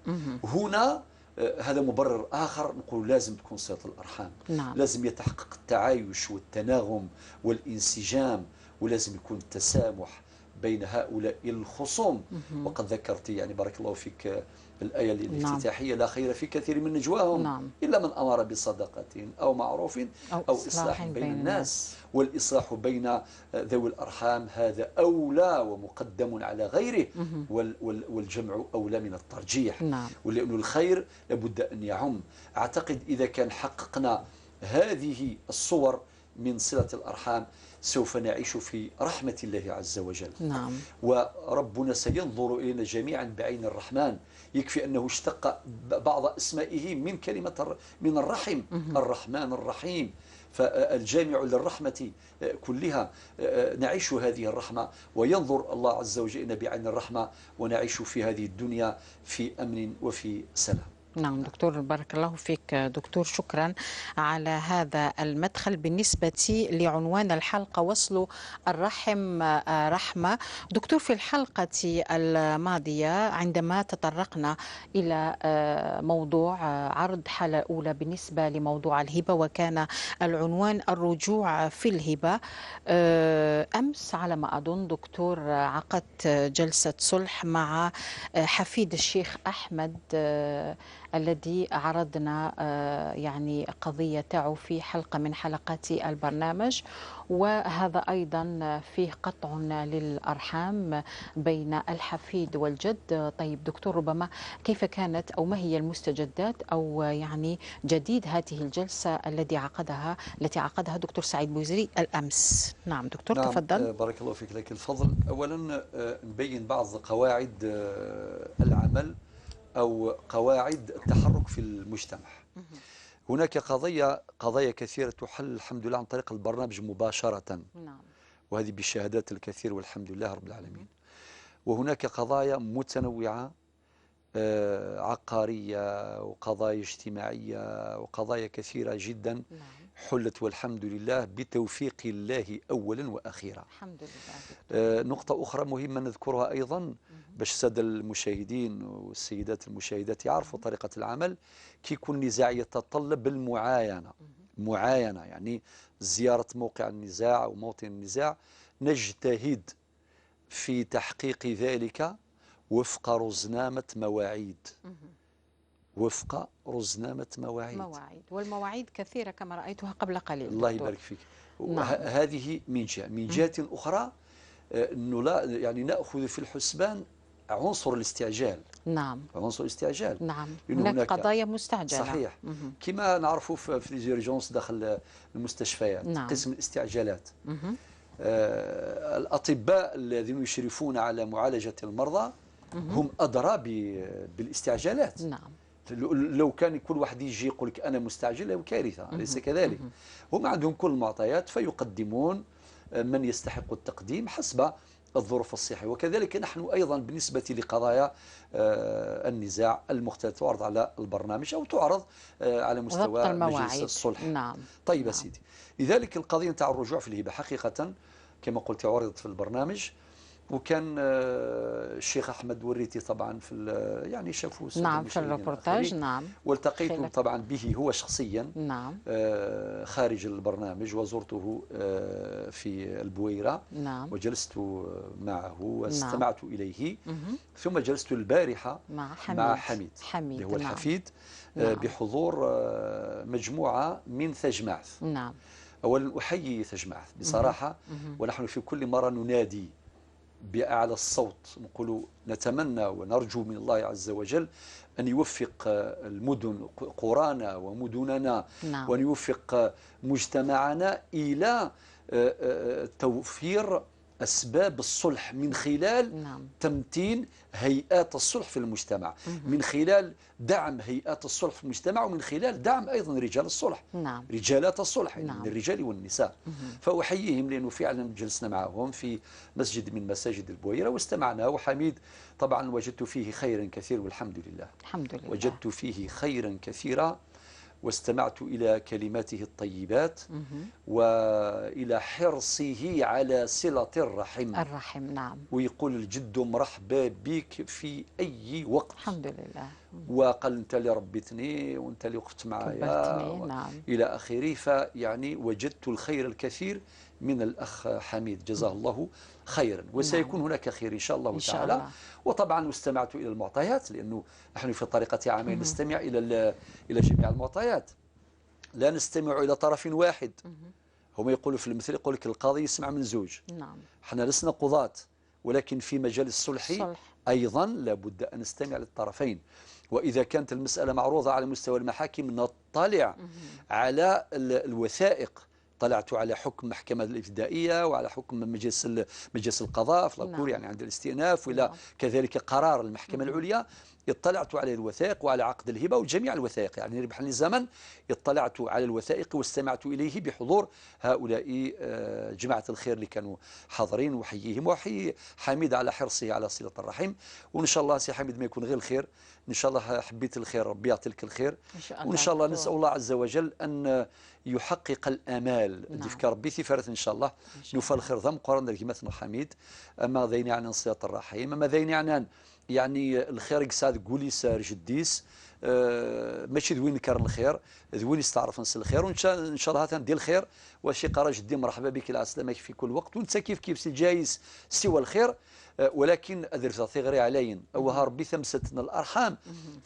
هنا، آه، هذا مبرر آخر نقول لازم تكون صلة الأرحام. نعم. لازم يتحقق التعايش والتناغم والانسجام، ولازم يكون التسامح بين هؤلاء الخصوم. وقد ذكرت، يعني، بارك الله فيك، آه، الآية الافتتاحية: "لا خير في كثير من نجواهم نعم. إلا من أمر بصدقة أو معروف أو إصلاح بين الناس". والإصلاح بين، آه، ذوي الأرحام هذا أولى ومقدم على غيره، وال-، وال-، والجمع أولى من الترجيح. نعم. ولأن الخير لابد أن يعم. أعتقد إذا كان حققنا هذه الصور من صلة الأرحام سوف نعيش في رحمة الله عز وجل. نعم. وربنا سينظر إلينا جميعا بعين الرحمن. يكفي أنه اشتق ب-، بعض أسمائه من كلمة الر-، من الرحم، الرحمن الرحيم. فالجامع للرحمة، آه، كلها، آه، نعيش هذه الرحمة، وينظر الله عز وجل إلينا بعين الرحمة، ونعيش في هذه الدنيا في أمن وفي سلام. نعم دكتور، بارك الله فيك دكتور، شكرا على هذا المدخل. بالنسبة لعنوان الحلقة: وصل الرحم، آه، رحمة. دكتور، في الحلقة الماضية عندما تطرقنا إلى، آه، موضوع، آه، عرض حالة أولى بالنسبة لموضوع الهبة، وكان العنوان الرجوع في الهبة. آه، أمس على ما أظن دكتور، آه، عقدت جلسة صلح مع، آه، حفيد الشيخ أحمد، آه، الذي عرضنا، آه، يعني قضية تاعو في حلقة من حلقات البرنامج، وهذا أيضا فيه قطع للأرحام بين الحفيد والجد. طيب دكتور، ربما كيف كانت أو ما هي المستجدات أو يعني جديد هذه الجلسة الذي عقدها، التي عقدها دكتور سعيد بوزري الأمس؟ نعم دكتور، نعم، تفضل. آه، بارك الله فيك. لكن الفضل أولا، آه، نبين بعض قواعد، آه، العمل أو قواعد التحرك في المجتمع. هناك قضايا، قضايا كثيرة تحل الحمد لله عن طريق البرنامج مباشرة، نعم. وهذه بالشهادات الكثير والحمد لله رب العالمين. وهناك قضايا متنوعة، آه، عقارية وقضايا اجتماعية وقضايا كثيرة جدا نعم. حلت والحمد لله بتوفيق الله أولا وأخيرا. الحمد لله. آه، نقطة أخرى مهمة نذكرها أيضا باش السادة المشاهدين والسيدات المشاهدات يعرفوا طريقة العمل. كي يكون نزاع يتطلب المعاينة، معاينة يعني زيارة موقع النزاع أو موطن النزاع، نجتهد في تحقيق ذلك وفق رزنامة مواعيد. وفق رزنامة مواعيد. مواعيد، والمواعيد كثيرة كما رأيتها قبل قليل الله دكتور. يبارك فيك. نعم. وه-، هذه من جهة. من جهة أخرى، آه، أنه لا، يعني نأخذ في الحسبان عنصر الاستعجال. نعم. عنصر الاستعجال. نعم. لأنه هناك هناك قضايا مستعجلة. صحيح. كما نعرفوا في، في les urgences داخل المستشفيات، نعم. قسم الاستعجالات. آه، الأطباء الذين يشرفون على معالجة المرضى هم أدرى ب-، بالاستعجالات. نعم. لو كان كل واحد يجي يقول لك: "أنا مستعجل"، هو كارثة، أليس كذلك؟ هم عندهم كل المعطيات فيقدمون من يستحق التقديم حسب الظروف الصحية. وكذلك نحن أيضًا بالنسبة لقضايا، آه، النزاع المختلفة تعرض على البرنامج أو تعرض، آه، على مستوى مجلس الصلح. نعم. طيب يا سيدي، لذلك القضية نتاع الرجوع في الهبة حقيقة كما قلت عرضت في البرنامج، وكان، آه، الشيخ أحمد وريتي طبعًا في ال-، يعني شافوه السادة نعم، في المشاهدين إلى الروبورتاج، آخره. نعم. والتقيت خلال طبعًا به هو شخصيًا، نعم. آه، خارج البرنامج، وزرته، آه، في البويرة، نعم. وجلست معه نعم. واستمعت إليه. مهم. ثم جلست البارحة مع مع حميد. حميد، حميد، اللي هو نعم. الحفيد، آه، نعم. بحضور، آه، مجموعة من ثجمعث. نعم. أولًا أحيي ثجمعث بصراحة، مهم. ونحن في كل مرة ننادي بأعلى الصوت، نقول نتمنى ونرجو من الله عز وجل أن يوفق، آه، المدن، ق-، قرانا ومدننا، نعم. وأن يوفق، آه، مجتمعنا إلى، آه، آه، توفير أسباب الصلح من خلال نعم. تمتين هيئات الصلح في المجتمع، مهم. من خلال دعم هيئات الصلح في المجتمع، ومن خلال دعم أيضًا رجال الصلح، نعم. رجالات الصلح، يعني نعم. من الرجال والنساء. مهم. فأحييهم لأنه فعلًا جلسنا معهم في مسجد من مساجد البويرة واستمعنا، وحميد طبعًا وجدت فيه خيرًا كثير والحمد لله. الحمد لله. وجدت فيه خيرًا كثيرًا واستمعت إلى كلماته الطيبات مهم. وإلى حرصه على صلة الرحم. الرحم، نعم. ويقول الجد: "مرحبا بك في أي وقت." الحمد لله. وقال: "أنت اللي ربيتني، وأنت اللي وقفت معايا." كبرتني، و-، نعم. إلى آخره. فيعني وجدت الخير الكثير من الأخ حميد، جزاه الله خيرا، وسيكون نعم. هناك خير إن شاء الله إن شاء تعالى. الله. وطبعًا استمعت إلى المعطيات، لأنه نحن في طريقة عمل مهم. نستمع إلى ال-، إلى جميع المعطيات، لا نستمع إلى طرف واحد. مهم. هم يقولوا في المثل، يقول لك: "القاضي يسمع من زوج". نعم. احنا لسنا قضاة، ولكن في مجال الصلح الصلح. أيضًا لابد أن نستمع للطرفين. وإذا كانت المسألة معروضة على مستوى المحاكم، نطلع مهم. على ال-، الوثائق. طلعت على حكم محكمة الابتدائية وعلى حكم مجلس ال-، مجلس القضاء في لاكور، نعم. يعني عند الاستئناف، وإلى نعم. كذلك قرار المحكمة مهم. العليا. اطلعت على الوثائق وعلى عقد الهبة وجميع الوثائق، يعني ربحني الزمن. اطلعت على الوثائق واستمعت إليه بحضور هؤلاء، آه، جماعة الخير اللي كانوا حاضرين، وحييهم وحي حميد على حرصه على صلة الرحم. وإن شاء الله سي حميد ما يكون غير الخير، إن شاء الله حبيت الخير ربي يعطيك الخير. إن شاء وإن الله شاء الله دكتور. نسأل الله عز وجل أن يحقق الآمال. نعم. ديفك ربي ثيفرت إن شاء الله. إن شاء نوفى الله. الخير ذا مقرن رقمتنا حميد. أما ذين يعنان صلة الرحم، أما ذين يعنان يعني الخير يقصد قوليس رجديس، آه، ماشي ذوين كار الخير، ذوين يستعرفن س الخير، وإن شاء، إن شاء الله هاتان دي الخير. وشي قرا جدي مرحبا بك العسلامة في كل وقت، وانت كيف كيف سي جايز سوى الخير. آه، ولكن أدرس ثغري علين، أوها ربي ثمستنا الأرحام،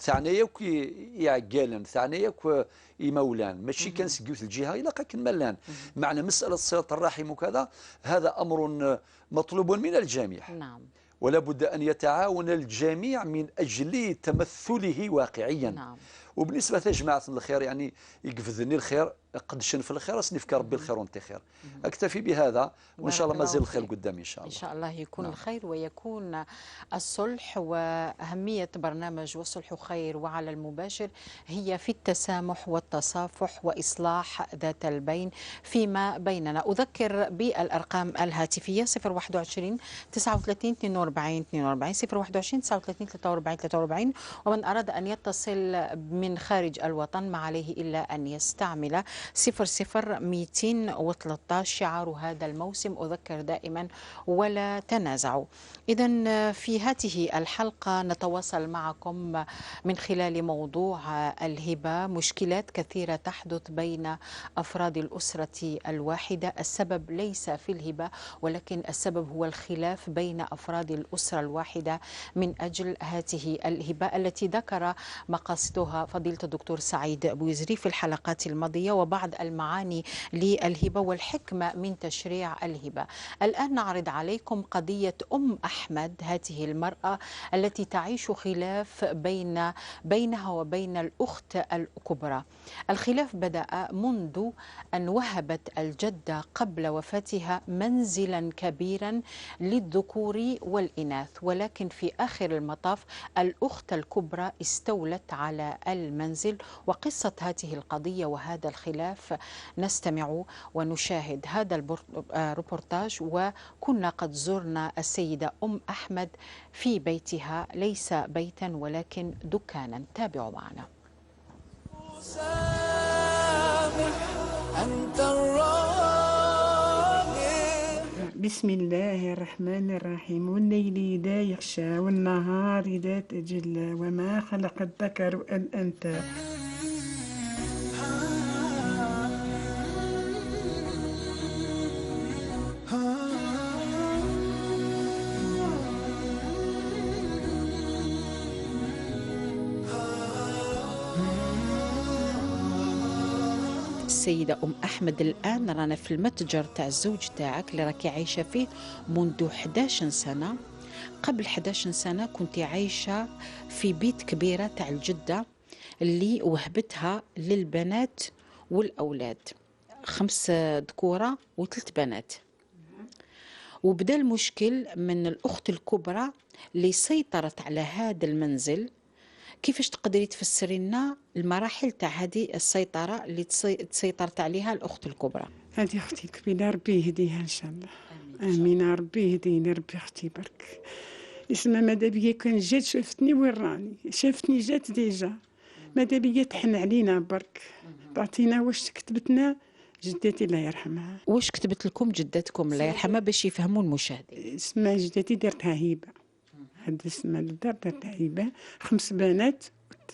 ثاني ياك يعقالن، ثاني ياك إمولان، ماشي كان سقيوت الجهة إلا قاك ملان. معنى مسألة صلة الرحم وكذا، هذا أمر مطلوب من الجميع. نعم. ولا بد أن يتعاون الجميع من أجل تمثله واقعيًا. نعم. وبالنسبة لجماعة الخير، يعني، يقفذني الخير، قدشن في الخير، أسني في ربي الخير وانت خير. أكتفي بهذا، وإن شاء الله بارك الله مازال الخير فيك. قدام إن شاء الله. إن شاء الله يكون نعم. الخير ويكون الصلح، وأهمية برنامج والصلح خير وعلى المباشر هي في التسامح والتصافح وإصلاح ذات البين فيما بيننا. أذكر بالأرقام الهاتفية: صفر واحد وعشرين تسعة وثلاثين اثنين وأربعين اثنين وأربعين، صفر واحد وعشرين تسعة وثلاثين ثلاثة وأربعين ثلاثة وأربعين. ومن أراد أن يتصل من خارج الوطن ما عليه إلا أن يستعمل صفر صفر ميتين وثلاثة عشر، شعار هذا الموسم، أذكر دائمًا: ولا تنازعوا. إذن في هذه الحلقة نتواصل معكم من خلال موضوع الهبة، مشكلات كثيرة تحدث بين أفراد الأسرة الواحدة. السبب ليس في الهبة، ولكن السبب هو الخلاف بين أفراد الأسرة الواحدة من أجل هذه الهبة التي ذكر مقاصدها فضيلة الدكتور سعيد بوزري في الحلقات الماضية، وبعض المعاني للهبة والحكمة من تشريع الهبة. الآن نعرض عليكم قضية أم أحمد، هذه المرأة التي تعيش خلاف بين، بينها وبين الأخت الكبرى. الخلاف بدأ منذ أن وهبت الجدة قبل وفاتها منزلا كبيرا للذكور والإناث، ولكن في آخر المطاف الأخت الكبرى استولت على المنزل. وقصة هذه القضية وهذا الخلاف، نستمع ونشاهد هذا البر-، آه، الروبورتاج. وكنا قد زرنا السيدة أم أحمد في بيتها، ليس بيتا ولكن دكانا. تابعوا معنا. سامح، أنت الراحم. بسم الله الرحمن الرحيم. والليل إذا يغشى والنهار إذا تجلى وما خلق الذكر والأنثى. السيدة أم أحمد، الآن رانا في المتجر تاع الزوج تاعك اللي راكي عايشة فيه منذ حداش سنة. قبل حداش سنة كنت عايشة في بيت كبيرة تاع الجدة اللي وهبتها للبنات والأولاد، خمس ذكورة وثلاث بنات. وبدا المشكل من الأخت الكبرى اللي سيطرت على هذا المنزل. كيفاش تقدري تفسري لنا المراحل تاع هذه السيطرة اللي تسي-، تسيطرت عليها الأخت الكبرى؟ هذه أختي الكبيرة، ربي يهديها إن شاء الله. آمين. ربي يهديني، ربي أختي برك. اسمها ماذا بيا كان جات شافتني وين راني، شافتني جات ديجا. ماذا بيا تحن علينا برك، تعطينا واش كتبتنا جدتي الله يرحمها. واش كتبت لكم جدتكم الله يرحمها باش يفهموا المشاهدين؟ اسمها جدتي دارتها هبة، هاد اسمها للدار دارتها هبة، خمس بنات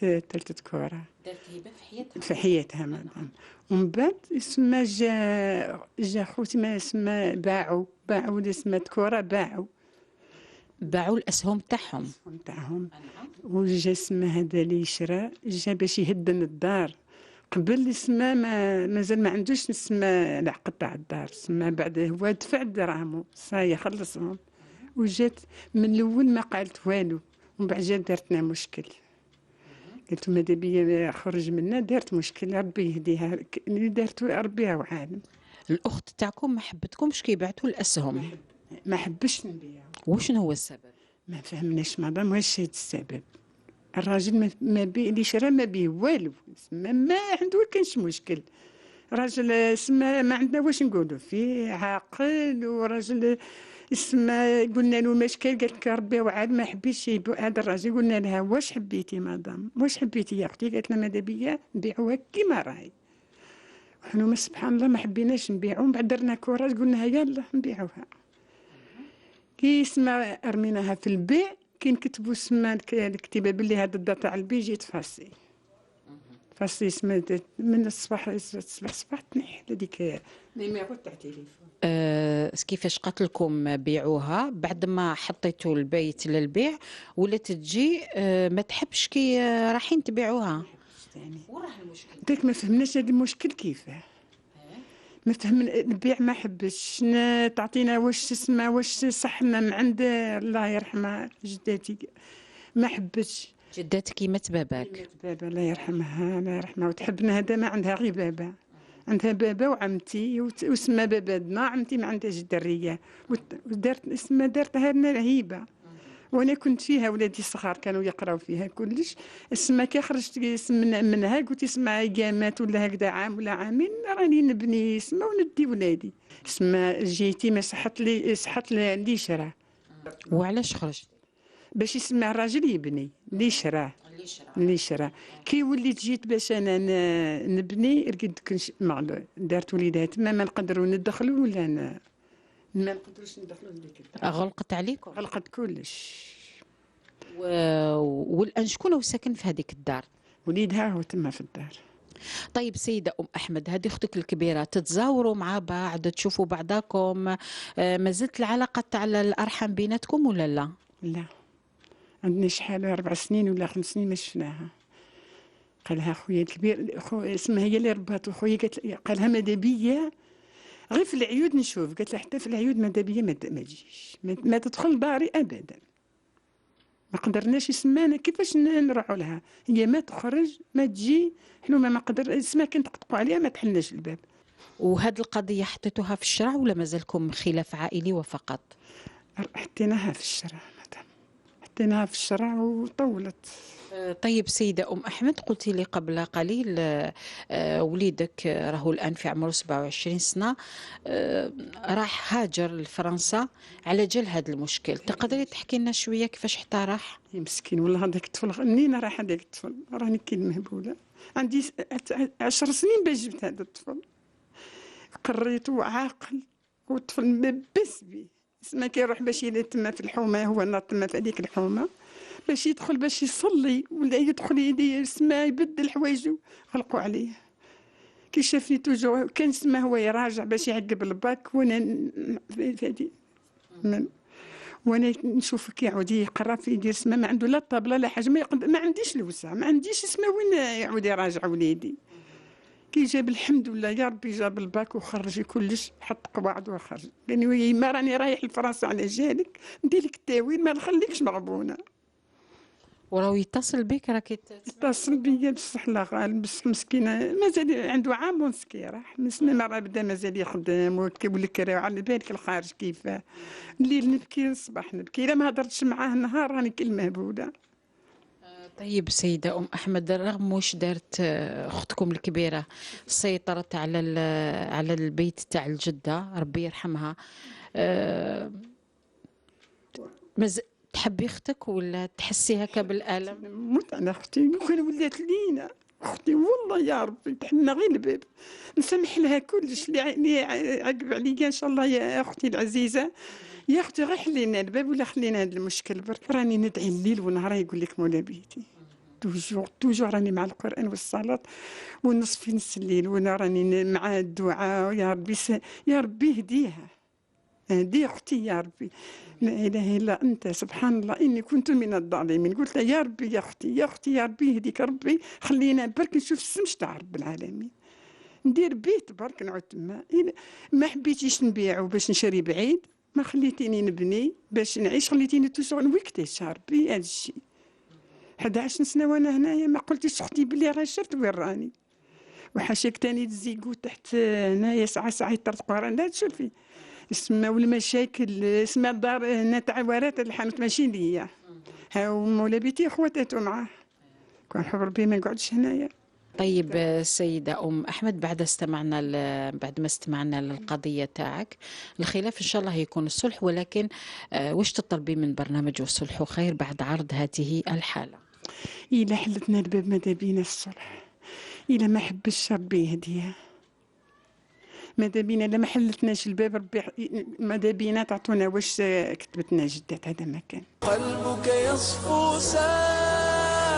وثلاثة ذكورة دارت هبة في حياتها. في حياتها مدام. ومن بعد اسمها جا، جا خوتي ما اسمها باعوا، باعوا اللي اسمها ذكورة باعوا. باعوا الأسهم تاعهم. تاعهم. وجا اسمها هذا اللي شرا، جا باش يهدن الدار. قبل اسمها ما، مازال ما عندوش اسمها العقد تاع الدار، اسمها بعد هو دفع دراهمو، صاي خلصهم. وجات من الأول ما قالت والو، ومن بعد جات دارتنا مشكل. قلت ماذا بيا خرج منا، دارت مشكل، ربي يهديها، ك-، اللي دارتو ربي هو عالم. الأخت تاعكم ما حبتكمش كي بعتوا الأسهم؟ ما حبش نبيعو. وشنو هو السبب؟ ما فهمناش مدام واش هاد السبب. الراجل ما، ما بي-، اللي شرا ما بيه والو، ما، ما عنده كانش مشكل. راجل، آه، سما ما عندنا واش نقولوا فيه، عاقل وراجل، آه، سما قلنا له: "ماش كاين؟" قالت لك: "ربي وعاد ما حبيتش يبيع هذا الراجل". قلنا لها: "واش حبيتي مدام؟ واش حبيتي يا اختي؟" قالت لنا: "ماذا بيا نبيعوها كيما راهي". وحنا ما سبحان الله ما حبيناش نبيعو، من بعد درنا كوراج قلنا: "يلا نبيعوها". كي سما رميناها في البيع، كي نكتبوا سما الك-، الكتيبه باللي هذا الدار تاع البيع جيت فاسي. فاسي سما من الصباح، الصباح صباح تنحي هذيك نيميرو تاع تليفون. آه، كيفاش قالت لكم بيعوها بعد ما حطيتوا البيت للبيع؟ ولات تجي، آه، ما تحبش كي، آه، رايحين تبيعوها. يعني وراه المشكل؟ قلت لك ما فهمناش هذا المشكل كيفاه. ما فهم البيع ما حبش ن-، تعطينا واش تسمى، واش صحنا من عند الله يرحمها جداتي، ما حبش. جداتك يمات باباك؟ بابا الله يرحمها، الله يرحمها، وتحبنا هذا ما عندها غير بابا. عندها بابا وعمتي وت-، وسمى بابا دنا، عمتي ما عندهاش دريه. وت-، ودارت، اسمها دارتها لنا الهيبه. وانا كنت فيها، ولادي الصغار كانوا يقراو فيها كلش. اسمها كي خرجت اسم من، منها، قلت: "اسمها قامات ولا هكذا عام ولا عامين راني نبني اسمها وندي ولادي". اسمها جيتي ما صحت لي، صحت لي، لي شرا. وعلاش خرجت؟ باش يسمع الراجل يبني لي شرا. اللي شرا. لي شرا. كي وليت جيت باش انا ن-، نبني، لقيت دوك نش-، معلول. دارت وليدها تما، ما نقدروا ندخلوا ولا ن-، ما نقدروش ندخلوا لديك الدار. غلقت عليكم؟ غلقت كلش. و-، والان شكون هو ساكن في هذيك الدار؟ وليدها هو تما في الدار. طيب سيدة أم أحمد، هذه أختك الكبيرة، تتزاوروا مع بعض، تشوفوا بعضاكم، آه، مازالت العلاقة تاع الأرحام بيناتكم ولا لا؟ لا، عندنا شحال، أربع سنين ولا خمس سنين ما شفناها. قالها خويا الكبير، خو-، اسمها هي اللي رباتو، خويا قالت، قالها: "ماذا بيا غير في العيود نشوف". قالت لها: "حتى في العيود ماذا بيا ما، ما تجيش، ما، ما تدخل داري أبدا". ما قدرناش يسمانا كيفاش ن-، نروحوا لها، هي ما تخرج ما تجي، حنا ما، ما قدر، اسمها كي نطقطقوا عليها ما تحلناش الباب. وهاد القضية حطيتوها في الشرع ولا مازالكم خلاف عائلي وفقط؟ حطيناها في الشرع مدام، حطيناها في الشرع وطولت. آه، طيب، سيدة أم أحمد، قلت لي قبل قليل، آه، آه، وليدك، آه، راهو الآن في عمره سبعة وعشرين سنة، آه، راح هاجر لفرنسا على جال هذا المشكل. تقدري تحكي لنا شوية كيفاش حتى راح؟ يا مسكين، والله هذاك الطفل غنينا راح هذاك الطفل، راني كي المهبولة. عندي س-، ع-، عشر سنين باش جبت هذا الطفل. قريته عاقل، والطفل مبس بيه. اسمع، كيروح باش يلي تما في الحومة، هو ناض تما في هذيك الحومة باش يدخل باش يصلي، ولا يدخل يدي، اسمع، يبدل حوايجه، غلقوا عليه. كي شافني توجور كان، اسمع، هو يراجع باش يعقب الباك، وانا ن-، في هذه من، وانا نشوف كي يعود يقرا في يدير، اسمع، ما عنده لا طابله لا حاجه، ما، يقد-، ما عنديش الوسع، ما عنديش، اسمع، وين يعود يراجع وليدي. كي جاب الحمد لله يا ربي، جاب الباك وخرج كلش، حط قواعد وخرج. قال لي: "وي يما، راني رايح لفرنسا على جالك، ندير لك التاويل، ما نخليكش مغبونه". وراهو يتصل بك، راكي ت- يتصل بيا بصح، الله غالب، بصح مسكينه مازال عنده عام ونص كي راح، من سنه مره بدا مازال يخدم وك-، والكرا، وعلى بالك الخارج كيفاه. الليل نبكي، الصباح نبكي، الا ما هضرتش معاه نهار راني كي المهبوله. طيب، سيدة أم أحمد، رغم واش دارت، آه، أختكم الكبيرة، سيطرت على ال-، على البيت تاع الجدة، ربي يرحمها، آه، مز-، تحبي أختك ولا تحسي هكا بالألم؟ نموت على أختي، لو كان ولات لينا أختي، والله يا ربي تحنى غير الباب، نسمح لها كلش. اللي ع-، اللي ع-، عقب عليا إن شاء الله يا أختي العزيزة، يا أختي غير حلينا الباب ولا خلينا هذا المشكل برك. راني ندعي الليل ونهار، يقول لك مولا بيتي. توجور، توجور راني مع القرآن والصلاة، ونصفي نص الليل، وانا راني ن-، مع الدعاء: "يا ربي س-، يا ربي اهديها، اهدي اختي يا ربي، لا اله الا انت، سبحان الله، اني كنت من الظالمين". قلت لها: "يا ربي، يا اختي، يا اختي، يا ربي يهديك ربي، خلينا برك نشوف السمش تاع رب العالمين، ندير بيت برك نعود تما". إلا ما حبيتيش نبيعو باش نشري بعيد، ما خليتيني نبني باش نعيش، خليتيني توجور نويكتي شهر بي هذا الشيء. حداش سنة وانا هنايا، ما قلتيش اختي بلي راه شفت وين راني. وحاشاك تاني تزيقو تحت هنايا ساعة ساعة يطرطقوا رانا، لا تشوفي. اسماو المشاكل، اسماو الدار هنا تاع ورات الحانوت ماشي ليا. هاو مولا بيتي خواتاتو معاه. كون حب ربي ما نقعدش هنايا. طيب، آه، سيدة أم أحمد، بعد استمعنا ل-، بعد ما استمعنا للقضية تاعك، الخلاف إن شاء الله يكون الصلح، ولكن، آه، واش تطلبي من برنامج والصلح خير بعد عرض هذه الحالة؟ إلا حلتنا الباب ماذا بينا الصلح، إلا ما حبش ربي يهديها، ماذا بينا إلا ما حلتناش الباب ربي ح-، ماذا بينا تعطونا واش كتبتنا جدات، هذا ما كان. قلبك يصفو سامح.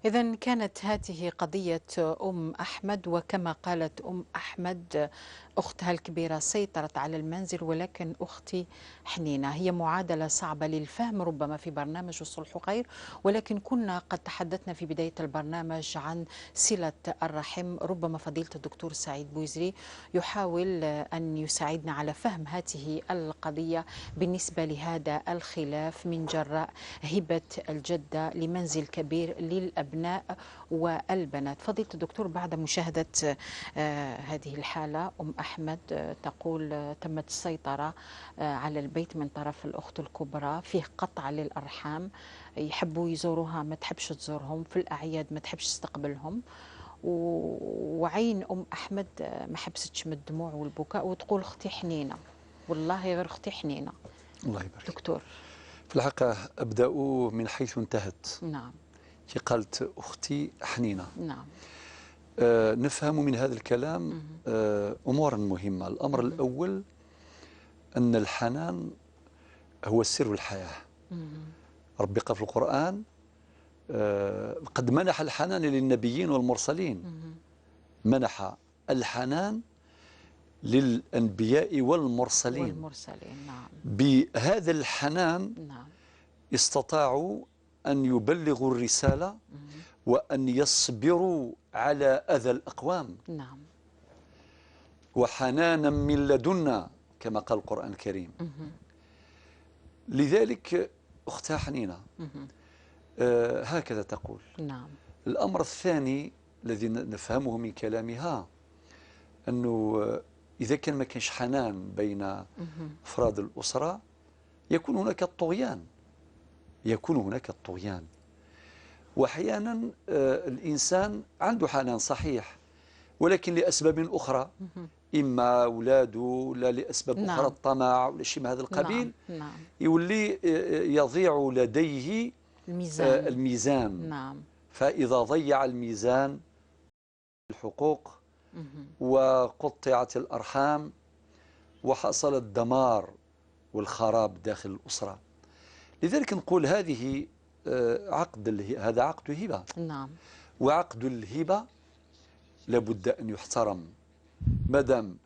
إذن كانت هذه قضية أم أحمد، وكما قالت أم أحمد، أختها الكبيرة سيطرت على المنزل، ولكن أختي حنينة. هي معادلة صعبة للفهم ربما في برنامج الصلح خير، ولكن كنا قد تحدثنا في بداية البرنامج عن صلة الرحم. ربما فضيلة الدكتور سعيد بويزري يحاول أن يساعدنا على فهم هذه القضية بالنسبة لهذا الخلاف من جراء هبة الجدة لمنزل كبير للأبناء والبنات. فضيلة الدكتور، بعد مشاهدة، آه، هذه الحالة، أم أحمد، آه، تقول، آه، تمت السيطرة، آه، على البيت من طرف الأخت الكبرى، فيه قطع للأرحام، يحبوا يزوروها ما تحبش تزورهم، في الأعياد ما تحبش تستقبلهم، و-، وعين أم أحمد، آه، ما حبستش من الدموع والبكاء، وتقول: "أختي حنينة، والله غير أختي حنينة". الله يبارك. دكتور. في الحقيقة أبدأ من حيث انتهت. نعم. كي قالت أختي حنينة. نعم. آه، نفهم من هذا الكلام، آه، أمورا مهمة. الأمر الأول أن الحنان هو سر الحياة. ربي قال في القرآن، آه، "قد منح الحنان للنبيين والمرسلين". منح الحنان للأنبياء والمرسلين. والمرسلين، نعم. بهذا الحنان، نعم، استطاعوا أن يبلغوا الرسالة وأن يصبروا على أذى الأقوام. نعم. "وحنانا من لدنا"، كما قال القرآن الكريم. لذلك أختها حنينة، آه، هكذا تقول. نعم. الأمر الثاني الذي ن-، نفهمه من كلامها أنه، آه، إذا كان ما كانش حنان بين أفراد الأسرة، يكون هناك طغيان. يكون هناك الطغيان. وأحيانا آه، الإنسان عنده حنان صحيح، ولكن لأسباب أخرى، إما أولاده ولا لأسباب أخرى، نعم. الطمع ولا شيء من هذا القبيل، نعم. نعم. يولي آه، يضيع لديه آه، الميزان. الميزان. نعم. فإذا ضيع الميزان الحقوق وقطعت الأرحام وحصل الدمار والخراب داخل الأسرة. لذلك نقول هذه آه، عقد اله-، هذا عقد هبة. نعم. وعقد الهبة لابد أن يحترم. مادام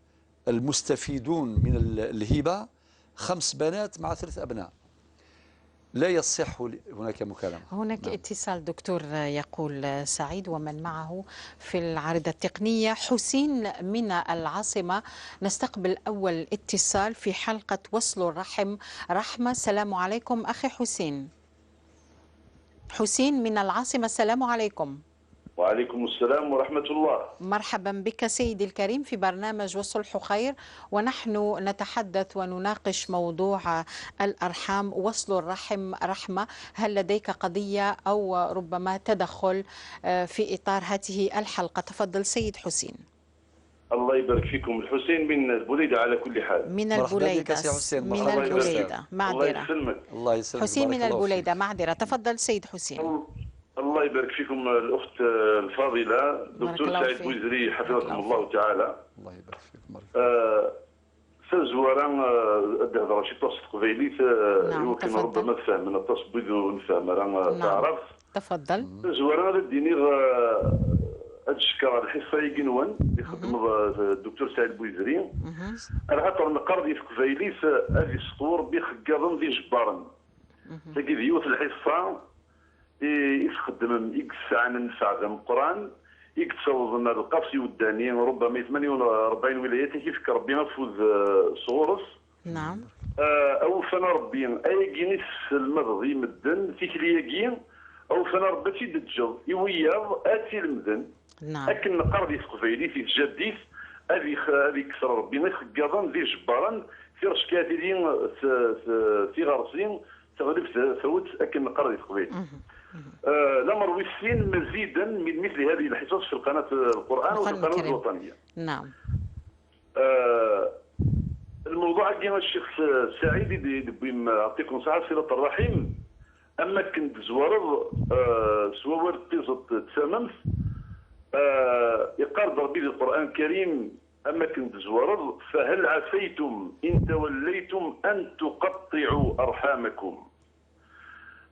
المستفيدون من ال-، الهبة خمس بنات مع ثلاث أبناء، لا يصح ل-، هناك مكالمة. هناك نعم. اتصال دكتور، يقول سعيد ومن معه في العارضة التقنية. حسين من العاصمة، نستقبل أول اتصال في حلقة وصل الرحم رحمة. السلام عليكم أخي حسين. حسين من العاصمة، السلام عليكم. وعليكم السلام ورحمة الله. مرحبا بك سيدي الكريم في برنامج والصلح خير، ونحن نتحدث ونناقش موضوع الأرحام، وصل الرحم رحمة. هل لديك قضية أو ربما تدخل آه، في إطار هذه الحلقة؟ تفضل سيد حسين. الله يبارك فيكم. الحسين من البليدة على كل حال. من مرحبا بك البليدة. سي حسين، من مرحبا بك. البليدة. الله معذرة. يسلمك. الله يسلمك، حسين بارك من الله فيك. البليدة، معذرة. تفضل سيد حسين. الله، الله يبارك فيكم الأخت الفاضلة بارك دكتور الله سعيد فيك. بويزري، حفظكم بارك الله الله فيك. تعالى. الله يبارك فيكم، بارك الله. آه، Tazwara, eh, ad d-hedreɣ ciṭuḥ s teqbaylit, eh, نعم، iwakken تفضل. ربما tfehmen aṭas n wid ur nefhem ara, eh, نعم. Taɛrabt. تفضل. Tazwara, ad d-iniɣ, eh, ad cekkreɣ lḥiṣṣa-agi-nwen, i txeddmeḍ, eh, Dr Saɛid Bouizri. Axaṭer neqqar di teqbaylit, eh, ad isseṭwu Rebbi ixeggaḍen d ijebbaren. Tagi d yiwet lḥiṣṣa i, i txeddmem, i yesɛan nnfeɛ d ameqqran, i yettawḍen ar lqaḍ tiweddanin, rubbama i tmanya u rebɛin wilayat i k-ifk Rebbi afud, eh, sɣur-s. Naɛam. Eh, awufan a Rebbi, ayagi i tesselmadeḍ i medden, tikli-agi, awufan a Rebbi ad tt-id-teǧǧeḍ i wiyaḍ ad tt-ilemden. Naɛam. Akken neqqar di teqbaylit, i tjaddit, ad ix-, ad ikkes Rebbi ixeggaḍen d ijebbaren, tircek ad tili t-, t-, tiɣersi, teɣleb ta-, tawet akken neqqar di teqbaylit. Eh, lamer wis sin, مزيدا من مثل هذه الحصص في القناة القرآن وفي القناة الوطنية. نعم. Eh, الموضوع-agi a Ccix Saɛid i d-, i d-tewwim, ɛṭikum ṣṣeḥḥa, صلة الرحم, am akken d-tezwareḍ, eh, s wawal n tiẓeṭ d tamemt, eh, iqqar-d Rebbi di Lqur'an Lkarim, am akken d-tezwareḍ, فهل عسيتم إن توليتم أن تقطعوا أرحامكم.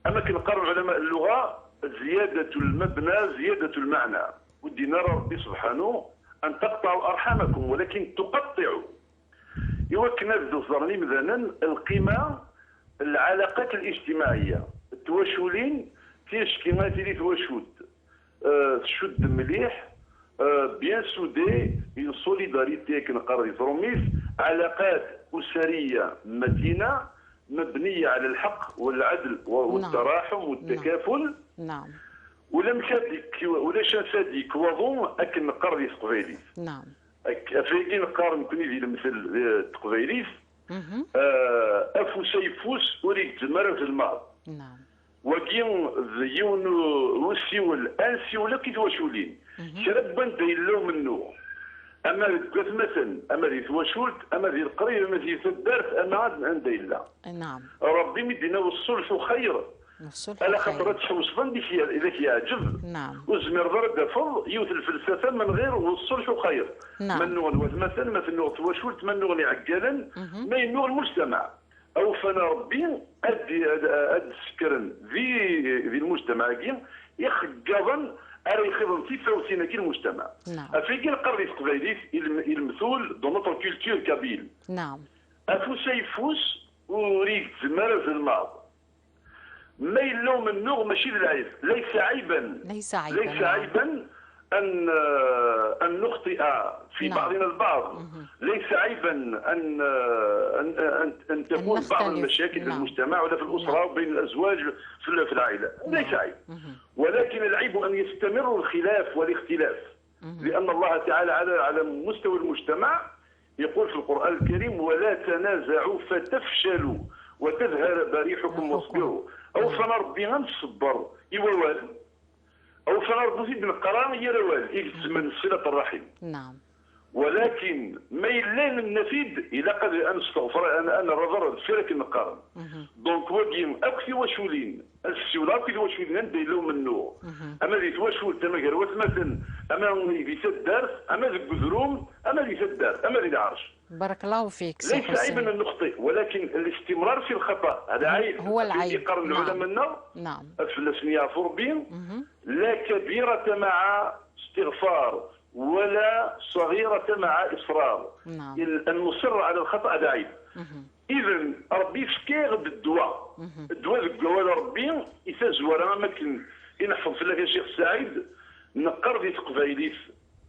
Am akken qqaren lɛulama n lluɣa, زيادة المبنى زيادة المعنى. Ur d-yenni ara Rebbi subḥanu, أن تقطعوا أرحامكم، ولكن تقطعوا. Iwakken ad ẓren imdanen lqima, العلاقات الاجتماعية. Twaculin, ticki ad tili twacult, eh, tcudd mliḥ, eh, bien soudée, une solidarité akken qqaren di trumit, علاقات أسرية متينة مبنية على الحق والعدل و-، نعم. والتراحم والتكافل. نعم. Ulamek ad ik-, ulac ansa ad d-yekk waḍu akken neqqar di teqbaylit. نعم. Ak-, af ayagi neqqar nekkni di lemtel, eh, teqbaylit, eh, afus ayeffus ur igezzem ara zelmaḍ. نعم. Wagi d yiwen u-, usiwel, ansiwel akk i twaculin. Kra n wanda yella umennuɣ, ama deg watmaten, ama di twacult, ama di leqrib, ama di taddart, ama ad-, anda yella. نعم. Rebbi mi d-yenna والصلح خير. والصلح خير. Ala xaṭer ad tḥewseḍ anda i k-, i k-yeɛǧeb. نعم. Ur tezmireḍ ara ad d-tafeḍ yiwet n lfelsafa ma nɣir والصلح خير. نعم. Ma nnuɣen watmaten, ma tennuɣ twacult, ma nnuɣen iɛeggalen, ma yennuɣ lmujtamaɛ. Awufan a Rebbi ad d-, ad, ad d-sekkren di, di lmujtamaɛ-agi ixeggaḍen ara ixeḍen tifawtin-agi n lmujtamaɛ. نعم. Af ayagi neqqar di teqbaylit, il-, il-methul dans notre culture kabyle. نعم. Afus ayeffus ur igezzem ara zelmaḍ. Ma yella umennuɣ mačči d lɛib. ليس عيبا. ليس عيبا، ليس نعم. عيبا أن، أن نخطئ في نعم. بعضنا البعض. ليس عيبا أن، أن، أن، أن أن تكون بعض نختلف. المشاكل في نعم. المجتمع ولا في الأسرة نعم. وبين الأزواج في ال-، في العائلة. نعم. ليس عيب. ولكن العيب أن يستمر الخلاف والاختلاف. لأن الله تعالى على، على مستوى المجتمع يقول في القرآن الكريم: "ولا تنازعوا فتفشلوا وتذهب ريحكم ريحكم. واصبروا". Awfan Ṛebbi ad nṣebber i wawal. Awfan Ṛebbi ur t-id-neqqar ara yir awal igezzmen ṣṣilat ṛṛaḥim. Naam. Walakin ma yella nenna-t-id, ilaq ad, ad nesteɣfer, ad, ad nerr aḍar ar deffir akken neqqaren. Donc wagi akk tiwaculin, ad ssiwleɣ akk i twaculin anda yella umennuɣ. Ama di twacult, ama gar watmaten, ama di taddart, ama deg udrum, ama di taddart, ama di lɛerc. Barakallahu fik, Si Ḥusin. Laysa ɛiban an nuxṭi, walakin listimrar fi lxata, hada ɛib. Huwa lɛib. Yeqqaren lɛulama-nneɣ, ad fell-asen yeɛfu Rebbi, la kabirata maɛa istiɣfar, wala ṣaɣirata maɛa iṣrar. Naam. An nuṣirra ɛala lxata hada ɛib. Idan, Rebbi yefka-aɣ-d ddwa. Ddwa deg wawal Rebbi, i tazwara am akken i neḥfeḍ fell-ak a Ccix Saɛid, neqqar di teqbaylit,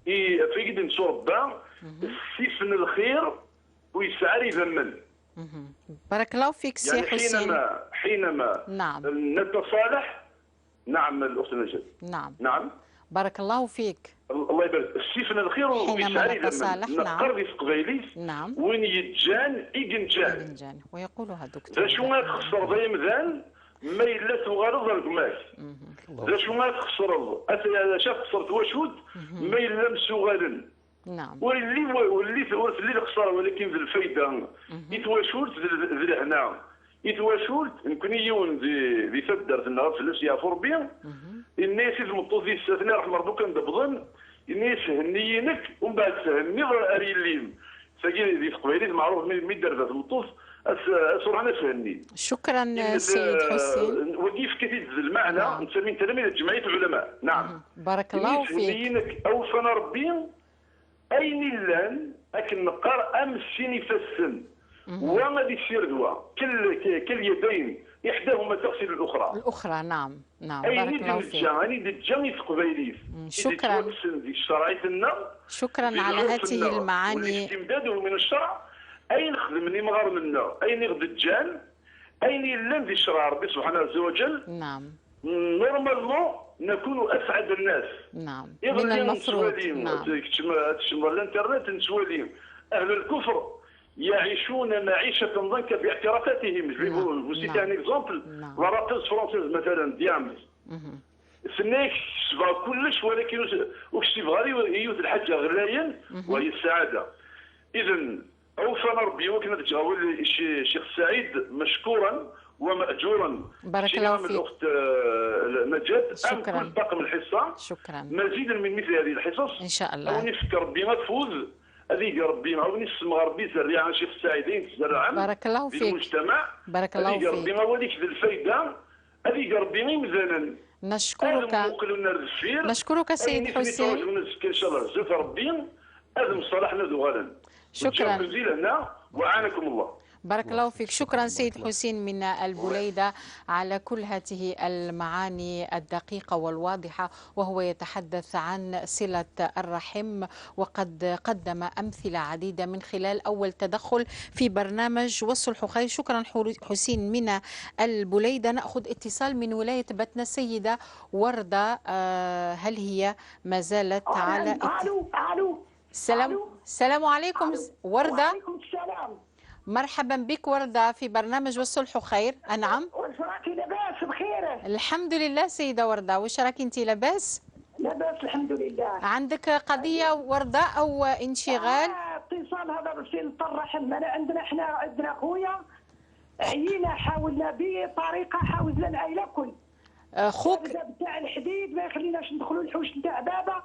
i, ɣef i d-netturebba, ssif n lxir ur yesɛi ara idammen. Barakallahu fik, Si Ḥusin. Ḥinama, ḥinama nataṣalaḥ, naam, lweqt Najat. Naam. Naam. Barakallahu fik. Llah ibarak. Ssif n lxir ur yesɛi ara idammen. Neqqar di teqbaylit, win yeǧǧan i yenǧan. D acu ara txeṣreḍ ay amdan ma yella tuɣaleḍ ar gma-k? D acu ara txeṣreḍ? Ata d acu ara txeṣreḍ twacult ma yella msuɣalen? Ur illi, ur illi, ur telli lexsara, walakin d lfayda i twacult, d, d lehna i twacult. Nekni yiwen di, di taddart-nneɣ, ad fell-as yeɛfu Rebbi, yenna-yas i tmeṭṭut-is, atni ṛeḥma Rebbi kan d-wwḍen, yenna-yas: "Henni-yi nekk, umbeɛd thenniḍ ar yelli-m." Tagi di teqbaylit meɛruf, mi, mi d-terba tmeṭṭut, as, as ruḥen as henni. Cukran, Sayid Ḥusin. Wagi yefka-t-id d lmeɛna, netta min tala mi d ǧemɛiyat lɛulama. Naam. Barakallahu fik. Henni-yi nekk, awfan Rebbi, ayen illan, akken neqqar, am sin ifassen. Wa ad issired wa. Kal, kal yadayn, iḥdahuma taɣsil al-uxra. Al-uxra, naam, naam. Ayen i d-neǧǧa, ayen i d-neǧǧa i teqbaylit, i d-yettwakksen di tcerɛit-nneɣ, di lɛurf-nneɣ, wal-istimdad min ccerɛ, ayen xedmen imɣaren-nneɣ, ayen i ɣ-d-ǧǧan, ayen yellan di ccreɛ Rebbi subḥanahu ɛezza wa ǧell, naam. Normalement, nakunu asɛad nnas. Naam. Iḍelli nettwali, naam, keččem, ad teččem ɣer l'internet, nettwali ahl lkufr yaɛicuna maɛicatan danka biɛtirafatihim. Je vais vous citer un exemple. La rappeuse française, matalan, Diams. Tenna-yak: "Ksbeɣ kullec, walakin ur, ur ksibeɣ ara i yiwet lḥaǧa ɣlayen, wa hiya ssaɛada." Idan, awfan Rebbi, wakken ad ǧǧeɣ awal i Cci-, Ccix Saɛid, meckuran wa maɛǧuran. Barakallahu fik. Am lweqt, eh, Najat, am kul ṭṭaqem lḥiṣṣa. Cukran. Maziden min mitli hadihi lḥiṣaṣ. Inchallah. Awen ifk Rebbi afud, ad ig Rebbi, awen issemɣ Rebbi zerriɛa n Ccix Saɛid, ayen tzerrɛem di lmujtamaɛ. Barakallahu fik. Ad ig Rebbi awal-ik d lfayda, ad ig Rebbi imdanen ad mmuqlen ar deffir. نشكرك سيد حسين. Ayen i ten-ittṛaǧun azekka, inchallah, zdat Rebbi, ad mṣalaḥen, ad uɣalen. شكرا. Ǧǧiɣ-ken di lehna, وأعانكم الله. بارك الله فيك. شكرا سيد حسين من البليدة على كل هذه المعاني الدقيقة والواضحة، وهو يتحدث عن صلة الرحم، وقد قدم أمثلة عديدة من خلال أول تدخل في برنامج والصلح خير. شكرا حسين من البليدة. نأخذ اتصال من ولاية بتنة، سيدة وردة، آه، هل هي ما زالت على اتصال؟ ألو، ألو. السلام، ألو. السلام عليكم، ألو. وردة. وعليكم السلام. مرحبا بك وردة في برنامج والصلح خير. أنعم. واش راكي، لاباس بخير؟ الحمد لله سيدة وردة، واش راكي انتي، لاباس؟ لاباس الحمد لله. عندك قضية وردة أو انشغال؟ آه، اتصال هذا الرسيل الطرح. أنا عندنا، احنا عندنا خويا عيينا، حاولنا بطريقة، حاولنا العائلة كل. آه، خوك. الباب تاع الحديد ما يخليناش ندخلوا الحوش نتاع بابا.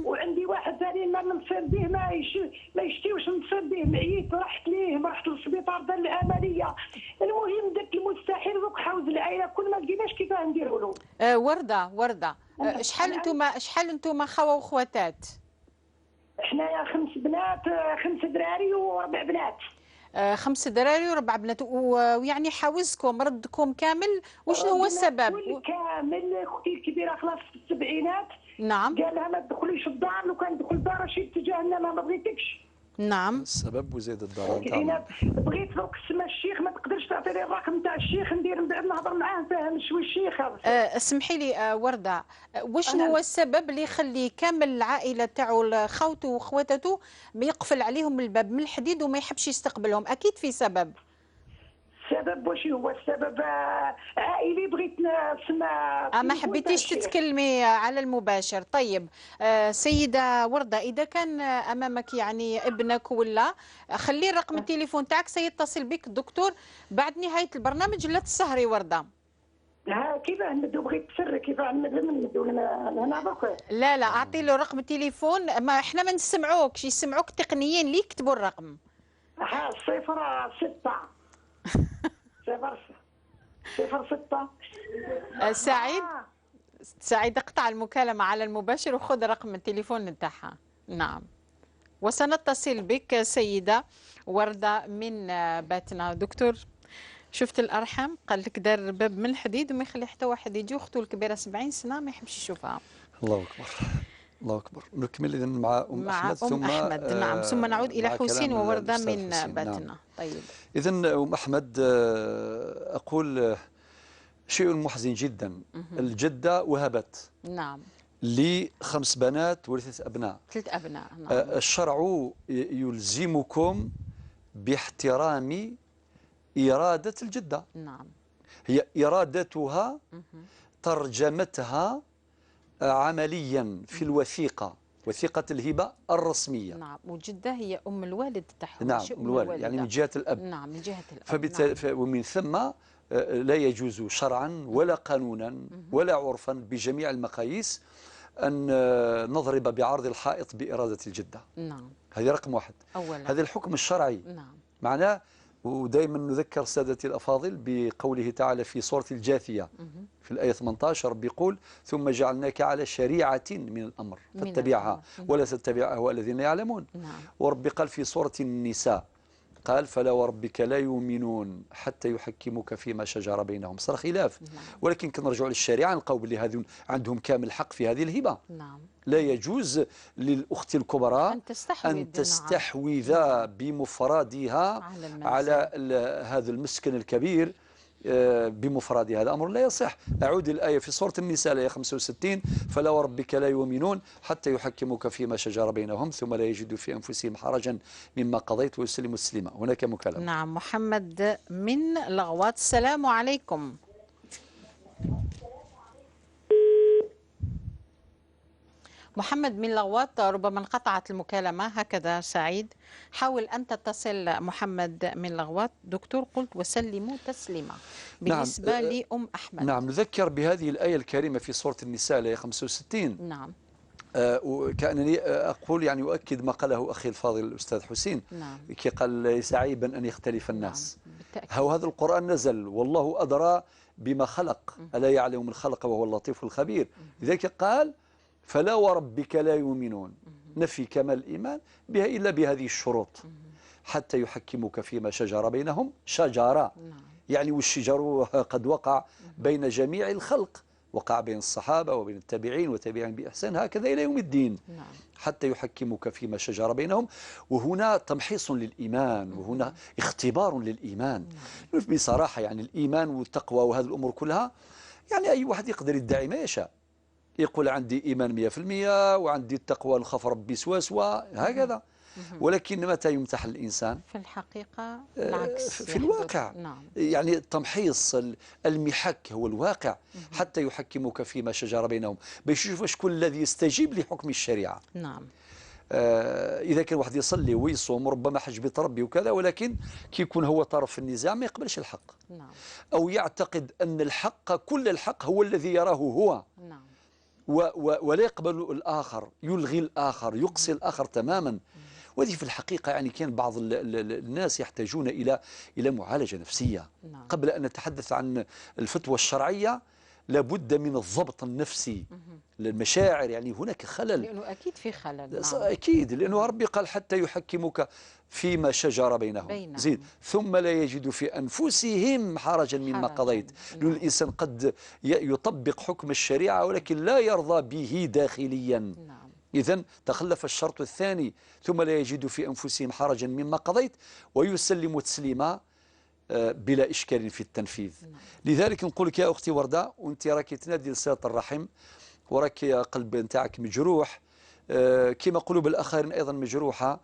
وعندي واحد ثاني ما نصير به، ما يش-، ما يشتيوش نصير به، معييت، رحت ليه، رحت للسبيطار، دار العملية. المهم درت المستحيل، دوك حاوز العائلة كل ما لقيناش كيفاه نديروا له. آه، وردة، وردة. آه، شحال نتوما، شحال نتوما خاوة وخواتات؟ حنايا خمس بنات، آه، خمس دراري وربع بنات. آه، خمس دراري وربع بنات، و-، ويعني حاوزكم، ردكم كامل، وشنو هو السبب؟ كل كامل، اختي الكبيرة خلاص في السبعينات. نعم. قال لها: "ما تدخليش الدار، لو كان دخل الدار رشيد تجاهلنا، ما بغيتكش." نعم. السبب وزيد الدار. بغيت فوق السما الشيخ، ما تقدرش تعطي لي الرقم تاع الشيخ، ندير من بعد نهضر معاه، نفهم شوي الشيخ هذا. آه، اسمحي لي، آه، وردة، آه، واش هو السبب اللي يخلي كامل العائلة تاعو، ل-، خوتو وخواتاتو، ما يقفل عليهم الباب من الحديد وما يحبش يستقبلهم؟ أكيد في سبب. السبب واش هو؟ السبب آه، عائلي، بغيت نسمع آه، ما حبيتيش تتكلمي على المباشر. طيب، آه، سيدة وردة، إذا كان آه، أمامك يعني ابنك ولا، خلي رقم التليفون تاعك، سيتصل بك الدكتور بعد نهاية البرنامج، لا تسهري وردة. ها كيفاه نمدو؟ بغيت تسر كيفاه نمدو؟ نمدو هنا، هنا دوك. لا لا، أعطي له رقم التليفون، ما احنا ما نسمعوكش، يسمعوك التقنيين اللي يكتبوا الرقم. ها صفر ستة. صفر س-، صفر ستة. آه، سعيد آه. سعيد، اقطع المكالمة على المباشر وخذ رقم التليفون نتاعها. نعم، وسنتصل بك سيدة وردة من آه، باتنة. دكتور، شفت الأرحام؟ قال لك دار الباب من الحديد وما يخلي حتى واحد يجي، أخته الكبيرة سبعين سنة ما يحبش يشوفها. الله أكبر. الله أكبر. نكمل إذن مع أم مع أحمد أم ثم أحمد. نعم، ثم آه، نعود إلى مع حسين كلام ووردة الأستاذ من حسين. نعم. باتنة. طيب. إذن أم أحمد، آه، أقول آه، شيء محزن جدا. الجدة وهبت نعم، لي خمس بنات وثلاث أبناء. ثلاث أبناء. نعم. آه، الشرع ي- يلزمكم باحترام إرادة الجدة. نعم. هي إرادتها ترجمتها عمليا في الوثيقة، وثيقة الهبة الرسمية. نعم، وجدة هي أم الوالد تاعهم، نعم، ماشي أم الوالد، يعني من جهة الأب. نعم، من جهة الأب. فبت... نعم. ف... ومن ثم آه، لا يجوز شرعا ولا قانونا ولا عرفا بجميع المقاييس أن آه، نضرب بعرض الحائط بإرادة الجدة. نعم. هذه رقم واحد. أولا. هذا الحكم الشرعي. نعم. معناه، ودائما نذكر سادتي الأفاضل بقوله تعالى في سورة الجاثية في الآية ثمنطاش، ربي يقول: "ثم جعلناك على شريعة من الأمر من فاتبعها الأمر. ولا تتبع أهواء الذين لا يعلمون". نعم. وربي قال في سورة النساء، قال: "فلا وربك لا يؤمنون حتى يحكموك فيما شجر بينهم". صار خلاف. نعم. ولكن كنرجعوا للشريعة، نلقاو باللي هذو عندهم كامل حق في هذه الهبة. نعم. لا يجوز للأخت الكبرى أن تستحوذ، أن نعم. تستحوذ بمفردها على المنزل. على ال- هذا المسكن الكبير، آه، بمفردها. هذا أمر لا يصح. أعود الآية في سورة النساء، الآية خمسة وستين: "فلا وربك لا يؤمنون حتى يحكموك فيما شجر بينهم ثم لا يجدوا في أنفسهم حرجا مما قضيت ويسلموا تسليما". هناك مكالمة. نعم، محمد من لغوات، السلام عليكم. محمد من لغوات، ربما انقطعت المكالمة، هكذا سعيد. حاول أن تتصل محمد من لغوات. دكتور، قلت: "وسلموا تسليما". نعم، بالنسبة آه، لأم أحمد. نعم، نذكر بهذه الآية الكريمة في سورة النساء، الآية خمسة وستين. نعم. آه، وكأنني آه، أقول، يعني، أؤكد ما قاله أخي الفاضل الأستاذ حسين، نعم. كي قال: "لا يسعيبن أن يختلف الناس". نعم، بالتأكيد. هو هذا القرآن نزل والله أدرى بما خلق، ألا يعلم من خلق وهو اللطيف الخبير. لذلك قال: "فلا وربك لا يؤمنون". نفي كمال الإيمان بها إلا بهذه الشروط: "حتى يحكموك فيما شجر بينهم". شجر، نعم. يعني، والشجر قد وقع بين جميع الخلق، وقع بين الصحابة وبين التابعين وتابعين بإحسان، هكذا إلى يوم الدين. نعم. "حتى يحكموك فيما شجر بينهم". وهنا تمحيص للإيمان، وهنا اختبار للإيمان. بصراحة، يعني، الإيمان والتقوى وهذه الأمور كلها، يعني، أي واحد يقدر يدعي ما يشاء، يقول: "عندي إيمان مية في المية وعندي التقوى، نخاف ربي سوا سوا"، هكذا. ولكن متى يمتحن الإنسان؟ في الحقيقة آه، العكس في يحدث. الواقع. نعم. يعني، التمحيص، ال- المحك هو الواقع. "حتى يحكموك فيما شجر بينهم"، باش يشوف شكون الذي يستجيب لحكم الشريعة. نعم. آه، إذا كان واحد يصلي ويصوم، ربما حج بيت ربي وكذا، ولكن كي يكون هو طرف في النزاع ما يقبلش الحق، نعم. أو يعتقد أن الحق، كل الحق هو الذي يراه هو، نعم. و و ولا يقبل الآخر، يلغي الآخر، يقصي الآخر تماما. وهذه في الحقيقة، يعني، كان بعض ال- ال- ال- الناس يحتاجون إلى إلى معالجة نفسية. نعم. قبل أن نتحدث عن الفتوى الشرعية، لابد من الضبط النفسي، المشاعر، يعني، هناك خلل. لأنه أكيد في خلل. ص- نعم. أكيد، لأنه ربي قال: "حتى يحكموك فيما شجر بينهم". بينهم. زيد: "ثم لا يجدوا في أنفسهم حرجا مما حرجا. قضيت". لأن نعم. الإنسان قد ي- يطبق حكم الشريعة، ولكن لا يرضى به داخليا. نعم. إذن تخلف الشرط الثاني: "ثم لا يجدوا في أنفسهم حرجا مما قضيت ويسلموا تسليما". آه، بلا إشكال في التنفيذ. لذلك نقول لك يا أختي وردة، وأنت راكي تنادي لصلة الرحم، وراكي قلب نتاعك مجروح، آه، كما قلوب الآخرين أيضا مجروحة،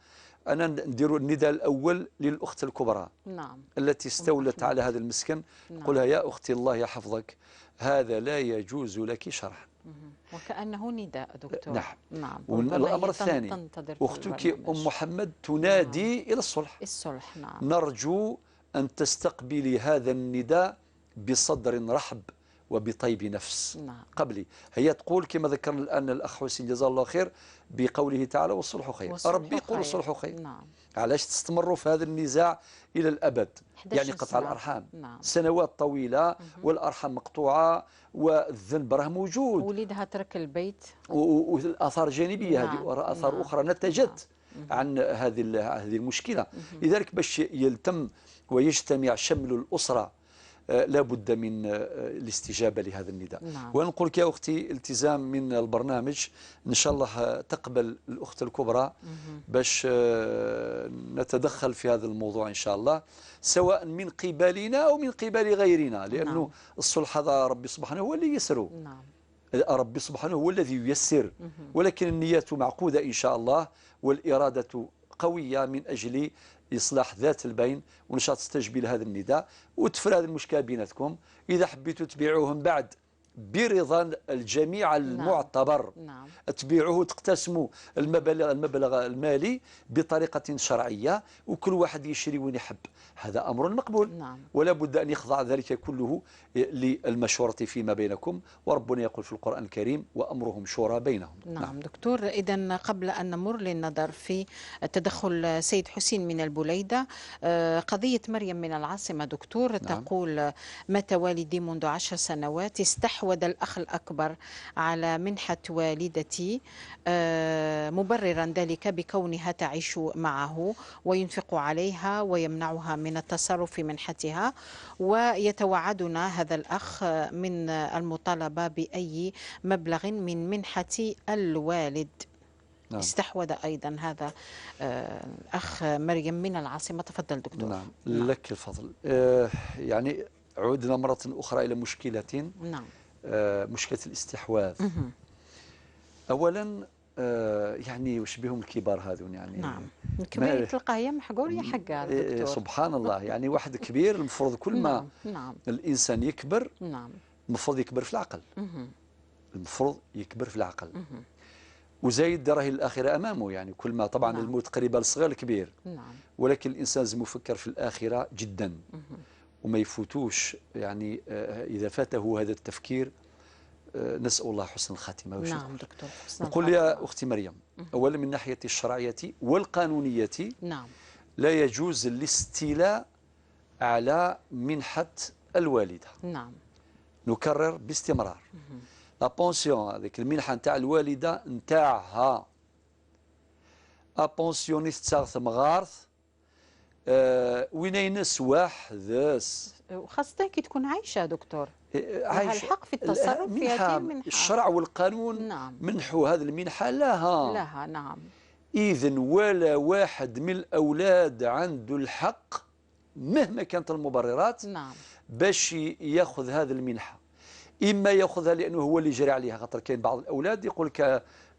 أنا ندير النداء الأول للأخت الكبرى نعم التي استولت على هذا المسكن. نعم. قلها: يا أختي، الله يحفظك، هذا لا يجوز لك شرعا. وكأنه نداء دكتور. نعم. نعم. والأمر ربما هي تن- الثاني، تنتظر في أختك أم البرنامج. محمد تنادي إلى الصلح. الصلح. نعم. نرجو أن تستقبلي هذا النداء بصدر رحب وبطيب نفس. نعم. قبلي، هي تقول كما ذكرنا الآن الأخ حسين جزاه الله خير بقوله تعالى: والصلح خير. والصلح ربي يقول: خير. الصلح خير. نعم. علاش تستمروا في هذا النزاع إلى الأبد؟ 11 يعني قطع سنة. الأرحام. نعم. سنوات طويلة والأرحام مقطوعة والذنب راه موجود. وليدها ترك البيت. و- و- والآثار الجانبية هذه نعم، وآثار نعم، أخرى نتجت عن هذه ال- هذه المشكلة. لذلك باش يلتم ويجتمع شمل الأسرة، آه، لا بد من آه، الاستجابة لهذا النداء. نعم. وأنا نقول لك يا أختي، التزام من البرنامج، إن شاء الله آه، تقبل الأخت الكبرى باش آه، نتدخل في هذا الموضوع إن شاء الله، سواء من قبلنا أو من قبل غيرنا، لأنه نعم. الصلح هذا ربي سبحانه هو اللي يسره. نعم. ربي سبحانه هو الذي ييسر، ولكن النية معقودة إن شاء الله، والإرادة قوية من أجل إصلاح ذات البين، وإن شاء الله تستجبي لهذا النداء وتفرى هذه المشكلة بيناتكم. إذا حبيتوا تبيعوه من بعد برضا الجميع المعتبر، نعم. تبيعوه وتقتسموا المبلغ، المبلغ المالي بطريقة شرعية، وكل واحد يشري وين يحب. هذا أمر مقبول. نعم. ولا بد أن يخضع ذلك كله للمشورة فيما بينكم، وربنا يقول في القرآن الكريم: وأمرهم شورى بينهم. نعم دكتور، إذا قبل أن نمر للنظر في التدخل سيد حسين من البليدة، آه، قضية مريم من العاصمة دكتور تقول: مات والدي منذ 10 سنوات، استحوذ الأخ الأكبر على منحة والدتي، آه، مبررا ذلك بكونها تعيش معه وينفق عليها ويمنعها من التصرف في منحتها، ويتوعدنا هذا الأخ من المطالبة بأي مبلغ من منحة الوالد. نعم. استحوذ أيضا هذا آه، أخ مريم من العاصمة. تفضل دكتور. نعم، لك الفضل. آه، يعني عدنا مرة أخرى إلى مشكلة، نعم. آه، مشكلة الاستحواذ. أولا، آه، يعني وش بهم الكبار هذون؟ يعني نعم. الكبير ما- تلقاه يا محقور يا حقار إيه، دكتور. سبحان الله. يعني واحد كبير، المفروض كل ما نعم، نعم، الإنسان يكبر، نعم. المفروض يكبر في العقل. المفروض يكبر في العقل. وزايد دراهي الآخرة أمامه، يعني كل ما طبعا نعم. الموت قريبة للصغير الكبير. نعم. ولكن الإنسان لازم يفكر في الآخرة جدا، وما يفوتوش، يعني آه، إذا فاته هذا التفكير، آه، نسأل الله حسن الخاتمة. وشكرا. نعم دكتور، حسن نقول الخاتمة. يا أختي مريم، أولا من ناحية الشرعية والقانونية نعم. لا يجوز الاستيلاء على منحة الوالدة. نعم. نكرر باستمرار، la pension، هذيك المنحة نتاع الوالدة نتاعها. La pension اللي تتاخذ مغارث، آه، وين ينس واحد. وخاصة كي تكون عايشة دكتور. آه، لها الحق في التصرف في هذه المنحة. الشرع والقانون نعم. منحوا هذه المنحة لها. لها، نعم. إذن ولا واحد من الأولاد عنده الحق، مهما كانت المبررات، نعم. باش ياخذ هذه المنحة. إما ياخذها لأنه هو اللي جري عليها، خاطر كاين بعض الأولاد يقول لك: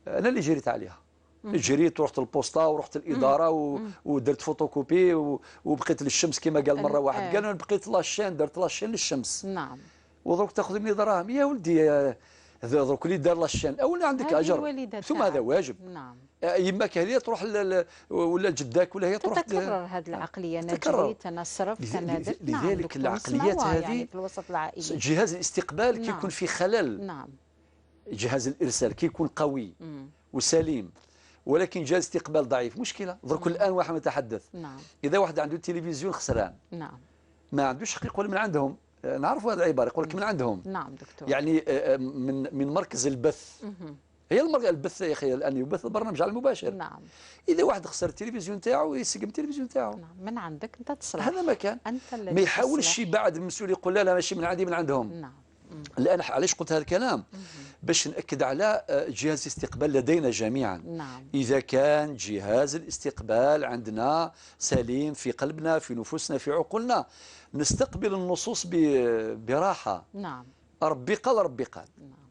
"أنا اللي جريت عليها". جريت ورحت البوسطة ورحت الإدارة و... ودرت photocopie و... وبقيت للشمس كما قال مرة واحد. قال: "أنا بقيت la chaîne، درت la chaîne للشمس". نعم. ودروك تاخذ مني دراهم؟ يا ولدي، آه، هذا دروك اللي دار la chaîne، أولا عندك أجر، ثم هذا واجب. نعم. آه، يماك هذه تروح ل... ل... ولا جدك ولا هي تروح. تتكرر هذه العقلية: أنا جريت، أنا صرفت، أنا درت. نعم لذلك دكتور، العقليات نسمعوها هذه، يعني في الوسط العائلي. جهاز الاستقبال كي يكون في خلل، نعم. جهاز الإرسال كي يكون قوي وسليم، ولكن جهاز استقبال ضعيف، مشكلة. درك الآن واحد نتحدث، نعم. إذا واحد عنده تلفزيون خسران، نعم. ما عندوش حق يقول من عندهم. آه، نعرفوا هذه العبارة، يقول لك من عندهم. نعم دكتور. يعني آه، آه، من من مركز البث. هي المركز البث يا أخي الآن يبث البرنامج على المباشر. نعم. إذا واحد خسر التلفزيون تاعو يسقم التلفزيون تاعو. نعم، من عندك أنت تصلح. هذا ما كان. أنت الذي ما يحاولش تصلح. يبعد المسؤول يقول: "لا، لا، ماشي من عندي، من عندهم". نعم. الآن علاش قلت هذا الكلام؟ باش نأكد على آه، جهاز الاستقبال لدينا جميعا. نعم. إذا كان جهاز الاستقبال عندنا سليم في قلبنا، في نفوسنا، في عقولنا، نستقبل النصوص ب- براحة. نعم. ربي قال، ربي قال. نعم.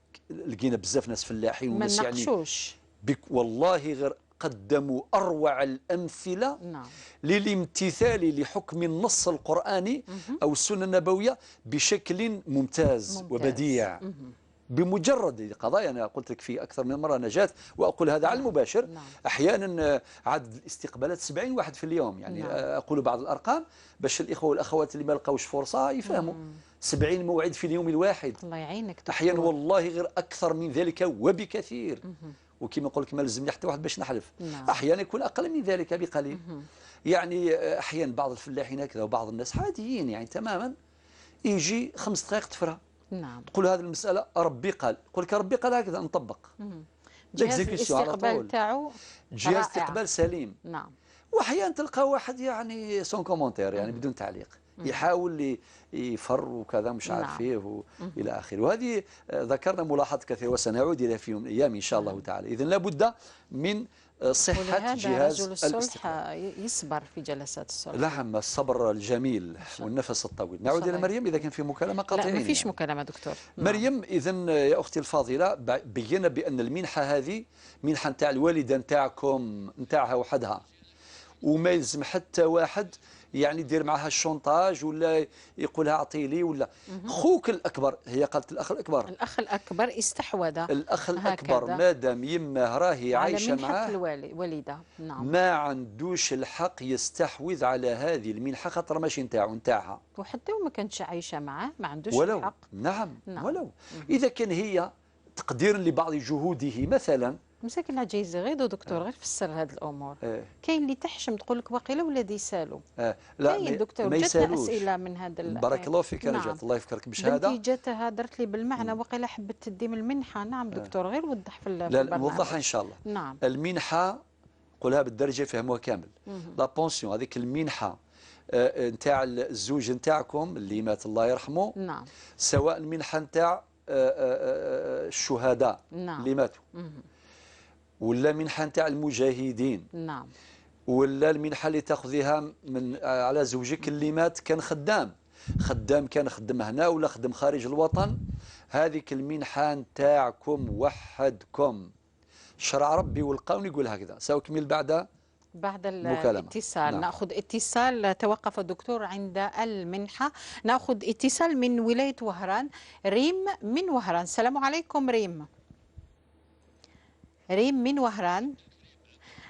لقينا بزاف ناس فلاحين ما وناس يعني نناقشوش. بك والله غير قدموا أروع الأمثلة نعم للامتثال لحكم النص القرآني أو السنة النبوية بشكل ممتاز ممتاز. وبديع. بمجرد قضايا، أنا قلت لك في أكثر من مرة نجاة، وأقول هذا على المباشر، نعم. أحيانا آه، عدد الاستقبالات سبعين واحد في اليوم، يعني نعم. آه، أقول بعض الأرقام باش الإخوة والأخوات اللي ما لقاوش فرصة يفهموا. سبعين موعد في اليوم الواحد، الله يعينك أحيانا دكتور. والله غير أكثر من ذلك وبكثير. وكما نقول لك، ما لزمني حتى واحد باش نحلف. نعم. أحيانا يكون أقل من ذلك بقليل. يعني آه، أحيانا بعض الفلاحين هكذا وبعض الناس عاديين يعني تماما، يجي خمس دقائق تفرى، نعم تقول: "هذه المسألة ربي قال". يقول لك: "ربي قال هكذا، نطبق". جهاز L'exécution على الاستقبال طول. تاعو جهاز رائع. استقبال سليم. نعم واحيانا تلقى واحد يعني sans commentaire، يعني بدون تعليق، يحاول ي- يفر وكذا، مش عارف نعم. ايه و- الى اخره. وهذه آه، ذكرنا ملاحظات كثيره وسنعود اليها في يوم من الايام ان شاء الله تعالى. اذا لابد من آه، صحه ولهذا جهاز رجل الصلح الاستقبال. يصبر في جلسات الصلح. نعم، الصبر الجميل والنفس الطويل. نعود الى صحيح. مريم اذا كان في مكالمه لا، قاطعيني. ما فيش مكالمة دكتور. نعم. مريم، اذا يا اختي الفاضله، ب- بينا بان المنحه هذه منحه نتاع الوالده نتاعكم، نتاعها وحدها، وما يلزم حتى واحد يعني يدير معها الشونتاج ولا يقولها: "اعطي لي"، ولا خوك الاكبر، هي قالت الاخ الاكبر. الأخ الأكبر استحوذ. الاخ هكذا. الاكبر، مادام يماه راهي على عايشه منحة معاه، الوالي والدة. نعم. ما عندوش الحق يستحوذ على هذه المنحه، خاطر ماشي نتاعو، نتاعها. وحتى وما كانتش عايشة معاه ما عندوش ولو الحق. نعم، نعم. ولو اذا كان هي تقديرا لبعض جهوده مثلا. مساكن العجايز غير دكتور، غير فسر هذه الأمور. آه. كاين اللي تحشم تقول لك: "واقيلا ولادي سالو". آه، لا، كاين ما- دكتور ما جاتنا يسالوش. أسئلة من هذا ال- بارك الله فيك يا نعم. نجاة، الله يفكرك بالشهاده. بنتي جاتها درت لي بالمعنى: "واقيلا حبت تدي من المنحة". نعم دكتور، غير وضح في ال- في لا، البرنامج. نوضحها ان شاء الله. نعم. المنحه، قولها بالدارجه يفهموها كامل. La pension، هذيك المنحه آه، نتاع الزوج نتاعكم اللي مات الله يرحمه، نعم. سواء المنحه نتاع آه، آه، آه، الشهداء نعم. اللي ماتوا، ولا منحه نتاع المجاهدين، نعم. ولا المنحه اللي تاخذيها من آه، على زوجك اللي مات كان خدام، خدام كان خدم هنا ولا خدم خارج الوطن، هذيك المنحه نتاعكم وحدكم. شرع ربي والقانون يقول هكذا. سأكمل بعد بعد مكالمة. الاتصال نعم. ناخذ اتصال. توقف الدكتور عند المنحة. ناخذ اتصال من ولاية وهران. ريم من وهران، السلام عليكم ريم. ريم من وهران.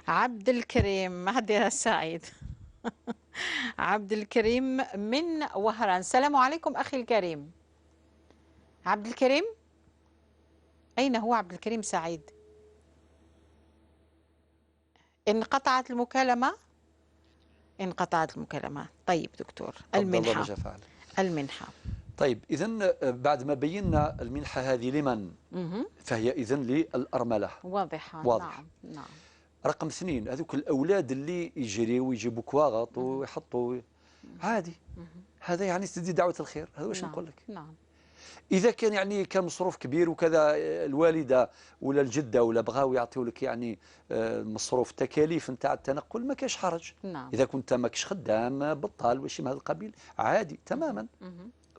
عبد الكريم، هديها سعيد. عبد الكريم من وهران، السلام عليكم أخي الكريم. عبد الكريم، أين هو عبد الكريم سعيد؟ انقطعت المكالمة. انقطعت المكالمة. طيب دكتور، عبد الله المنحة. ماذا فعل؟ المنحة. طيب، إذا بعد ما بينا المنحة هذه لمن، فهي إذا للأرملة. واضحة. واضح. نعم، نعم. رقم اثنين، هذوك الأولاد اللي يجريوا ويجيبوا كواغط ويحطوا، عادي. هذا يعني تدي دعوة الخير، هذا واش نعم. نقول لك. نعم. إذا كان يعني كان مصروف كبير وكذا، آه، الوالدة ولا الجدة ولا بغاو يعطيوا لك يعني آه، مصروف تكاليف نتاع التنقل، ما كاش حرج. نعم. إذا كنت ماكش خدام، بطال، وشي من هذا القبيل، عادي تماما.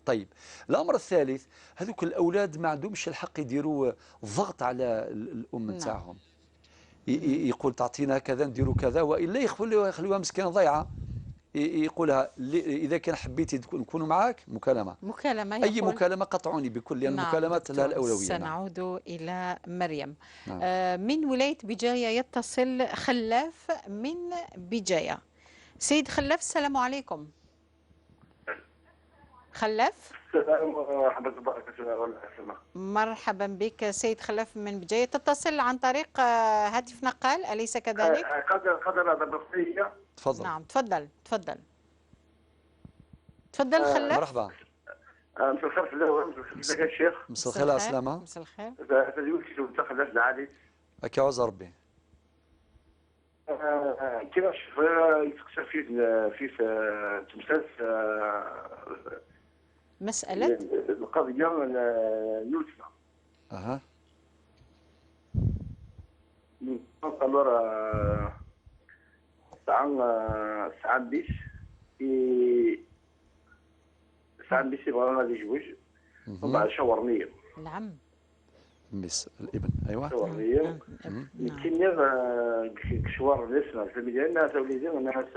طيب، الأمر الثالث، هذوك الأولاد ما عندهمش الحق يديروا ضغط على ال- الأم نعم. نتاعهم. ي- ي- يقول: "تعطينا كذا، نديروا كذا"، وإلا يخليوها، يخليوها مسكينة ضيعة. ي- يقولها: "ل- إذا كان حبيتي تكون- نكونوا معاك"، مكالمة. مكالمة أي يقول مكالمة قطعوني بكل، لأن نعم المكالمات لها دكتور، الأولوية. نعم. سنعود إلى مريم. نعم. آه، من ولاية بجاية يتصل خلاف من بجاية. سيد خلاف، السلام عليكم. خلاف، السلام ورحمة الله وبركاته. مرحبا بك سيد خلاف من بجاية، تتصل عن طريق آه، هاتف نقال، أليس كذلك؟ آه، قادر قادر هذا بصرية. تفضل. نعم، تفضل، تفضل. تفضل خلاف. مرحبا. آه، مساء الخير في الأول، مساء الخير يا شيخ. مساء الخير على السلامة. مساء الخير. تزوجت وانت خلاف العالي. هكا عز ربي. آه، كيفاش آه، يتقصر فيه آه، فيه آه، تمثال آه، مسألة. القضية آه، نوتنا. أها. Alors آه، ساعة آه، ساعة بيس إي- ساعة بيس يبغى ما يتزوج. ومن بعد شاورني. نعم. Mmi-s, الابن. ايوا. Ur-, ur-, نعم. Nekkini, eh, deg, deg ccwar-nnes, neɣ familya, nniɣ-as a wlidi, nniɣ-as,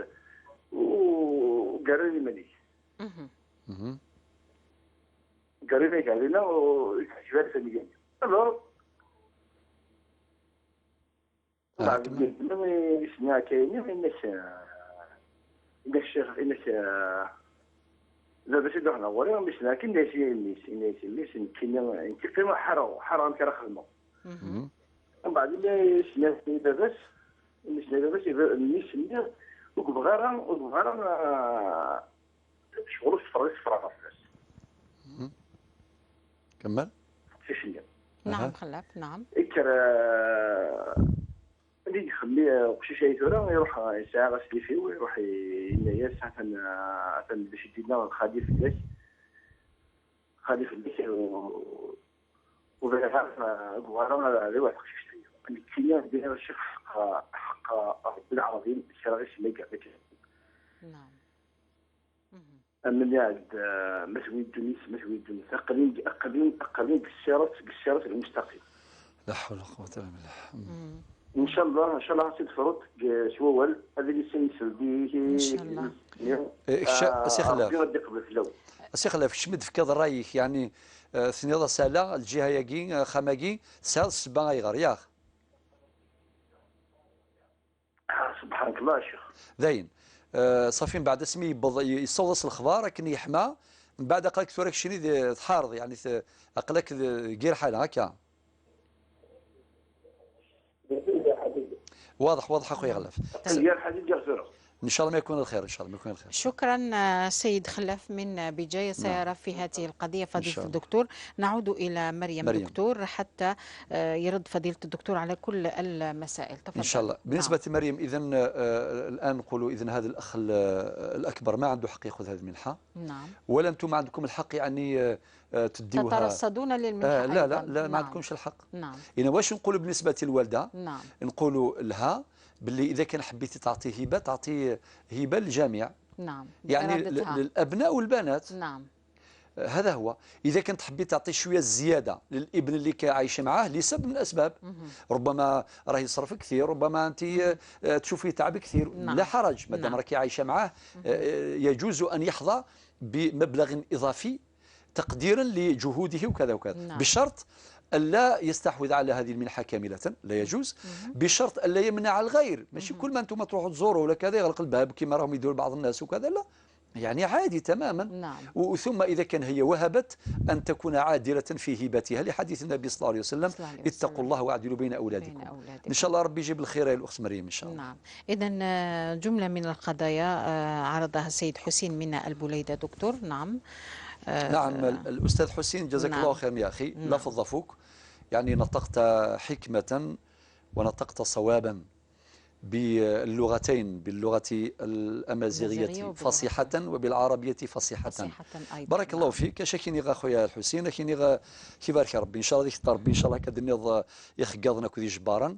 u-, u-, gerrez iman-ik. Mhm. Gerrez iman-ik, gerrez iman-ik, u-, ur teɛǧib ara familya-nni. Alors, ah, mbeɛd, kemmel. Isni akka-nni, inna-k, eh, inna-k ccix, inna-k, eh, baba-s i d-iruḥen ɣur-i, mi s-nniɣ akken, inna-yas i mmi-s, inna-yas i mmi-s, nekkini, nekk qqimeɣ ḥareɣ, ḥareɣ amek ara xedmeɣ. Mhm. Mbeɛd, mi s-nniɣ i baba-s, mi s-nniɣ i baba-s, iba-, mmi-s-nni, ur yebɣi ara, ur yebɣi ara, ah, ccɣel ur teffreḍ isefra ɣef fell-as. Mhm. Kemmel. Aqcic-nni. نعم، aha. خلاف، نعم. Ikker, ah, Anda i yexli, eh, uqcic-ayi tura, iruḥ, eh, yesɛa aslif-iw, iruḥ i-, yenna-yas, atan, eh, atan bac i d-yenna lxali fell-ak, lxali fell-ak, eh, u-, ur bɣiɣ ara, eh, ur bɣiɣ ara ad, ad iwɛed teqcict-ayi. Nekkini ad d-iniɣ ccix ḥeqq, ḥeqq Ṛebbi lɛaḍim, kra ɣis ma iga-, ma iga-, نعم. Mhm. Amen iɛed, eh, ma tewwi ddunit, ma tewwi ddunit. Aql-in, aql-in, aql-in deg ssirat, deg ssirat lmustaqim. لا حول ولا قوة إلا بالله. Mm. Ncallah, ncallah ad tt-id-tefruḍ deg, s wawal, ad ilissin yesseldi. Ncallah. Eh, kečč, ah, a Si Xellaf. Rebbi ad d-iqbel fell-awen. A Si Xellaf, kečč mi d-tefkiḍ ṛṛay-ik, yeɛni, eh, tenniḍ-as ala, lǧiha-agi, axxam-agi, tesɛiḍ ssebba ayɣer, yaɣ? Ah, سبحانك الله, a ccix. Dayen. Eh, ṣafi, mbeɛd asmi yewweḍ, y-, yessaweḍ-as lexbar akken yeḥma, mbeɛd aql-ak tura keččini d-, tḥareḍ, yeɛni t-, aql-ak d-, deg yir ḥala, akka. واضح, واضح, a xuya Xellaf. Ncallah ma yakun lxir, ncallah ma yakun lxir. شكرا، آه، سيد خلاف من بجاية. نعم. سيرى في هذه القضية فضيلة الدكتور. نعود إلى مريم، مريم. دكتور، حتى، آه، يرد فضيلة الدكتور على كل المسائل. تفضل. إن شاء الله. بالنسبة، نعم. لمريم، إذن، آه، الآن نقولوا إذن هذا الأخ ال-، الأكبر ما عنده حق يأخذ هذه المنحة. نعم. ولا أنتم عندكم الحق، يعني، آه، آه، تديوها. تترصدون للمنحة، آه، لا، لا، أيضًا. لا، ما، نعم. عندكمش الحق. نعم. إنما واش نقولوا بالنسبة للوالدة؟ نعم. نقولوا لها باللي إذا كان حبيتي تعطي هبة، تعطي هبة للجميع. نعم، يعني بإرادتها. ل-، للأبناء والبنات. نعم. آه، هذا هو. إذا كنت حبيت تعطي شوية زيادة للابن اللي كي عايشة معاه لسبب من الأسباب، ربما راه يصرف كثير، ربما أنت، آه، تشوفي تعب كثير، نعم. لا حرج، ما دام، نعم. راكي عايشة معاه، آه، يجوز أن يحظى بمبلغ إضافي تقديرا لجهوده وكذا وكذا، نعم. بشرط ألا يستحوذ على هذه المنحة كاملة، لا يجوز. بشرط ألا يمنع الغير، ماشي كل ما أنتم تروحوا تزوروا ولا كذا يغلق الباب كما راهم يديروا بعض الناس وكذا، لا. يعني عادي تماما. نعم. و-، ثم إذا كان هي وهبت أن تكون عادلة في هبتها لحديث النبي صلى الله عليه وسلم: صلى الله عليه وسلم. "اتقوا الله واعدلوا بين أولادكم". بين أولادكم. إن شاء الله ربي يجيب الخير يا الأخت مريم، إن شاء الله. نعم. إذن، آه، جملة من القضايا، آه، عرضها السيد حسين من البليدة، دكتور. نعم. آه، نعم، ال-، الأستاذ حسين، جزاك، نعم. الله خيرا يا أخي. نعم. لا فض فوك. يعني نطقت حكمة ونطقت صوابا باللغتين، باللغة الأمازيغية، الأمازيغية وبالعربية. فصيحة وبالعربية فصيحة. فصيحة أيضًا. بارك الله، نعم. فيك. اش كاين غا خويا الحسين، كاين غا كي بارك ربي، إن شاء الله ديك الدار ربي، إن شاء الله كدنيض يخقضنا كذي جبارا.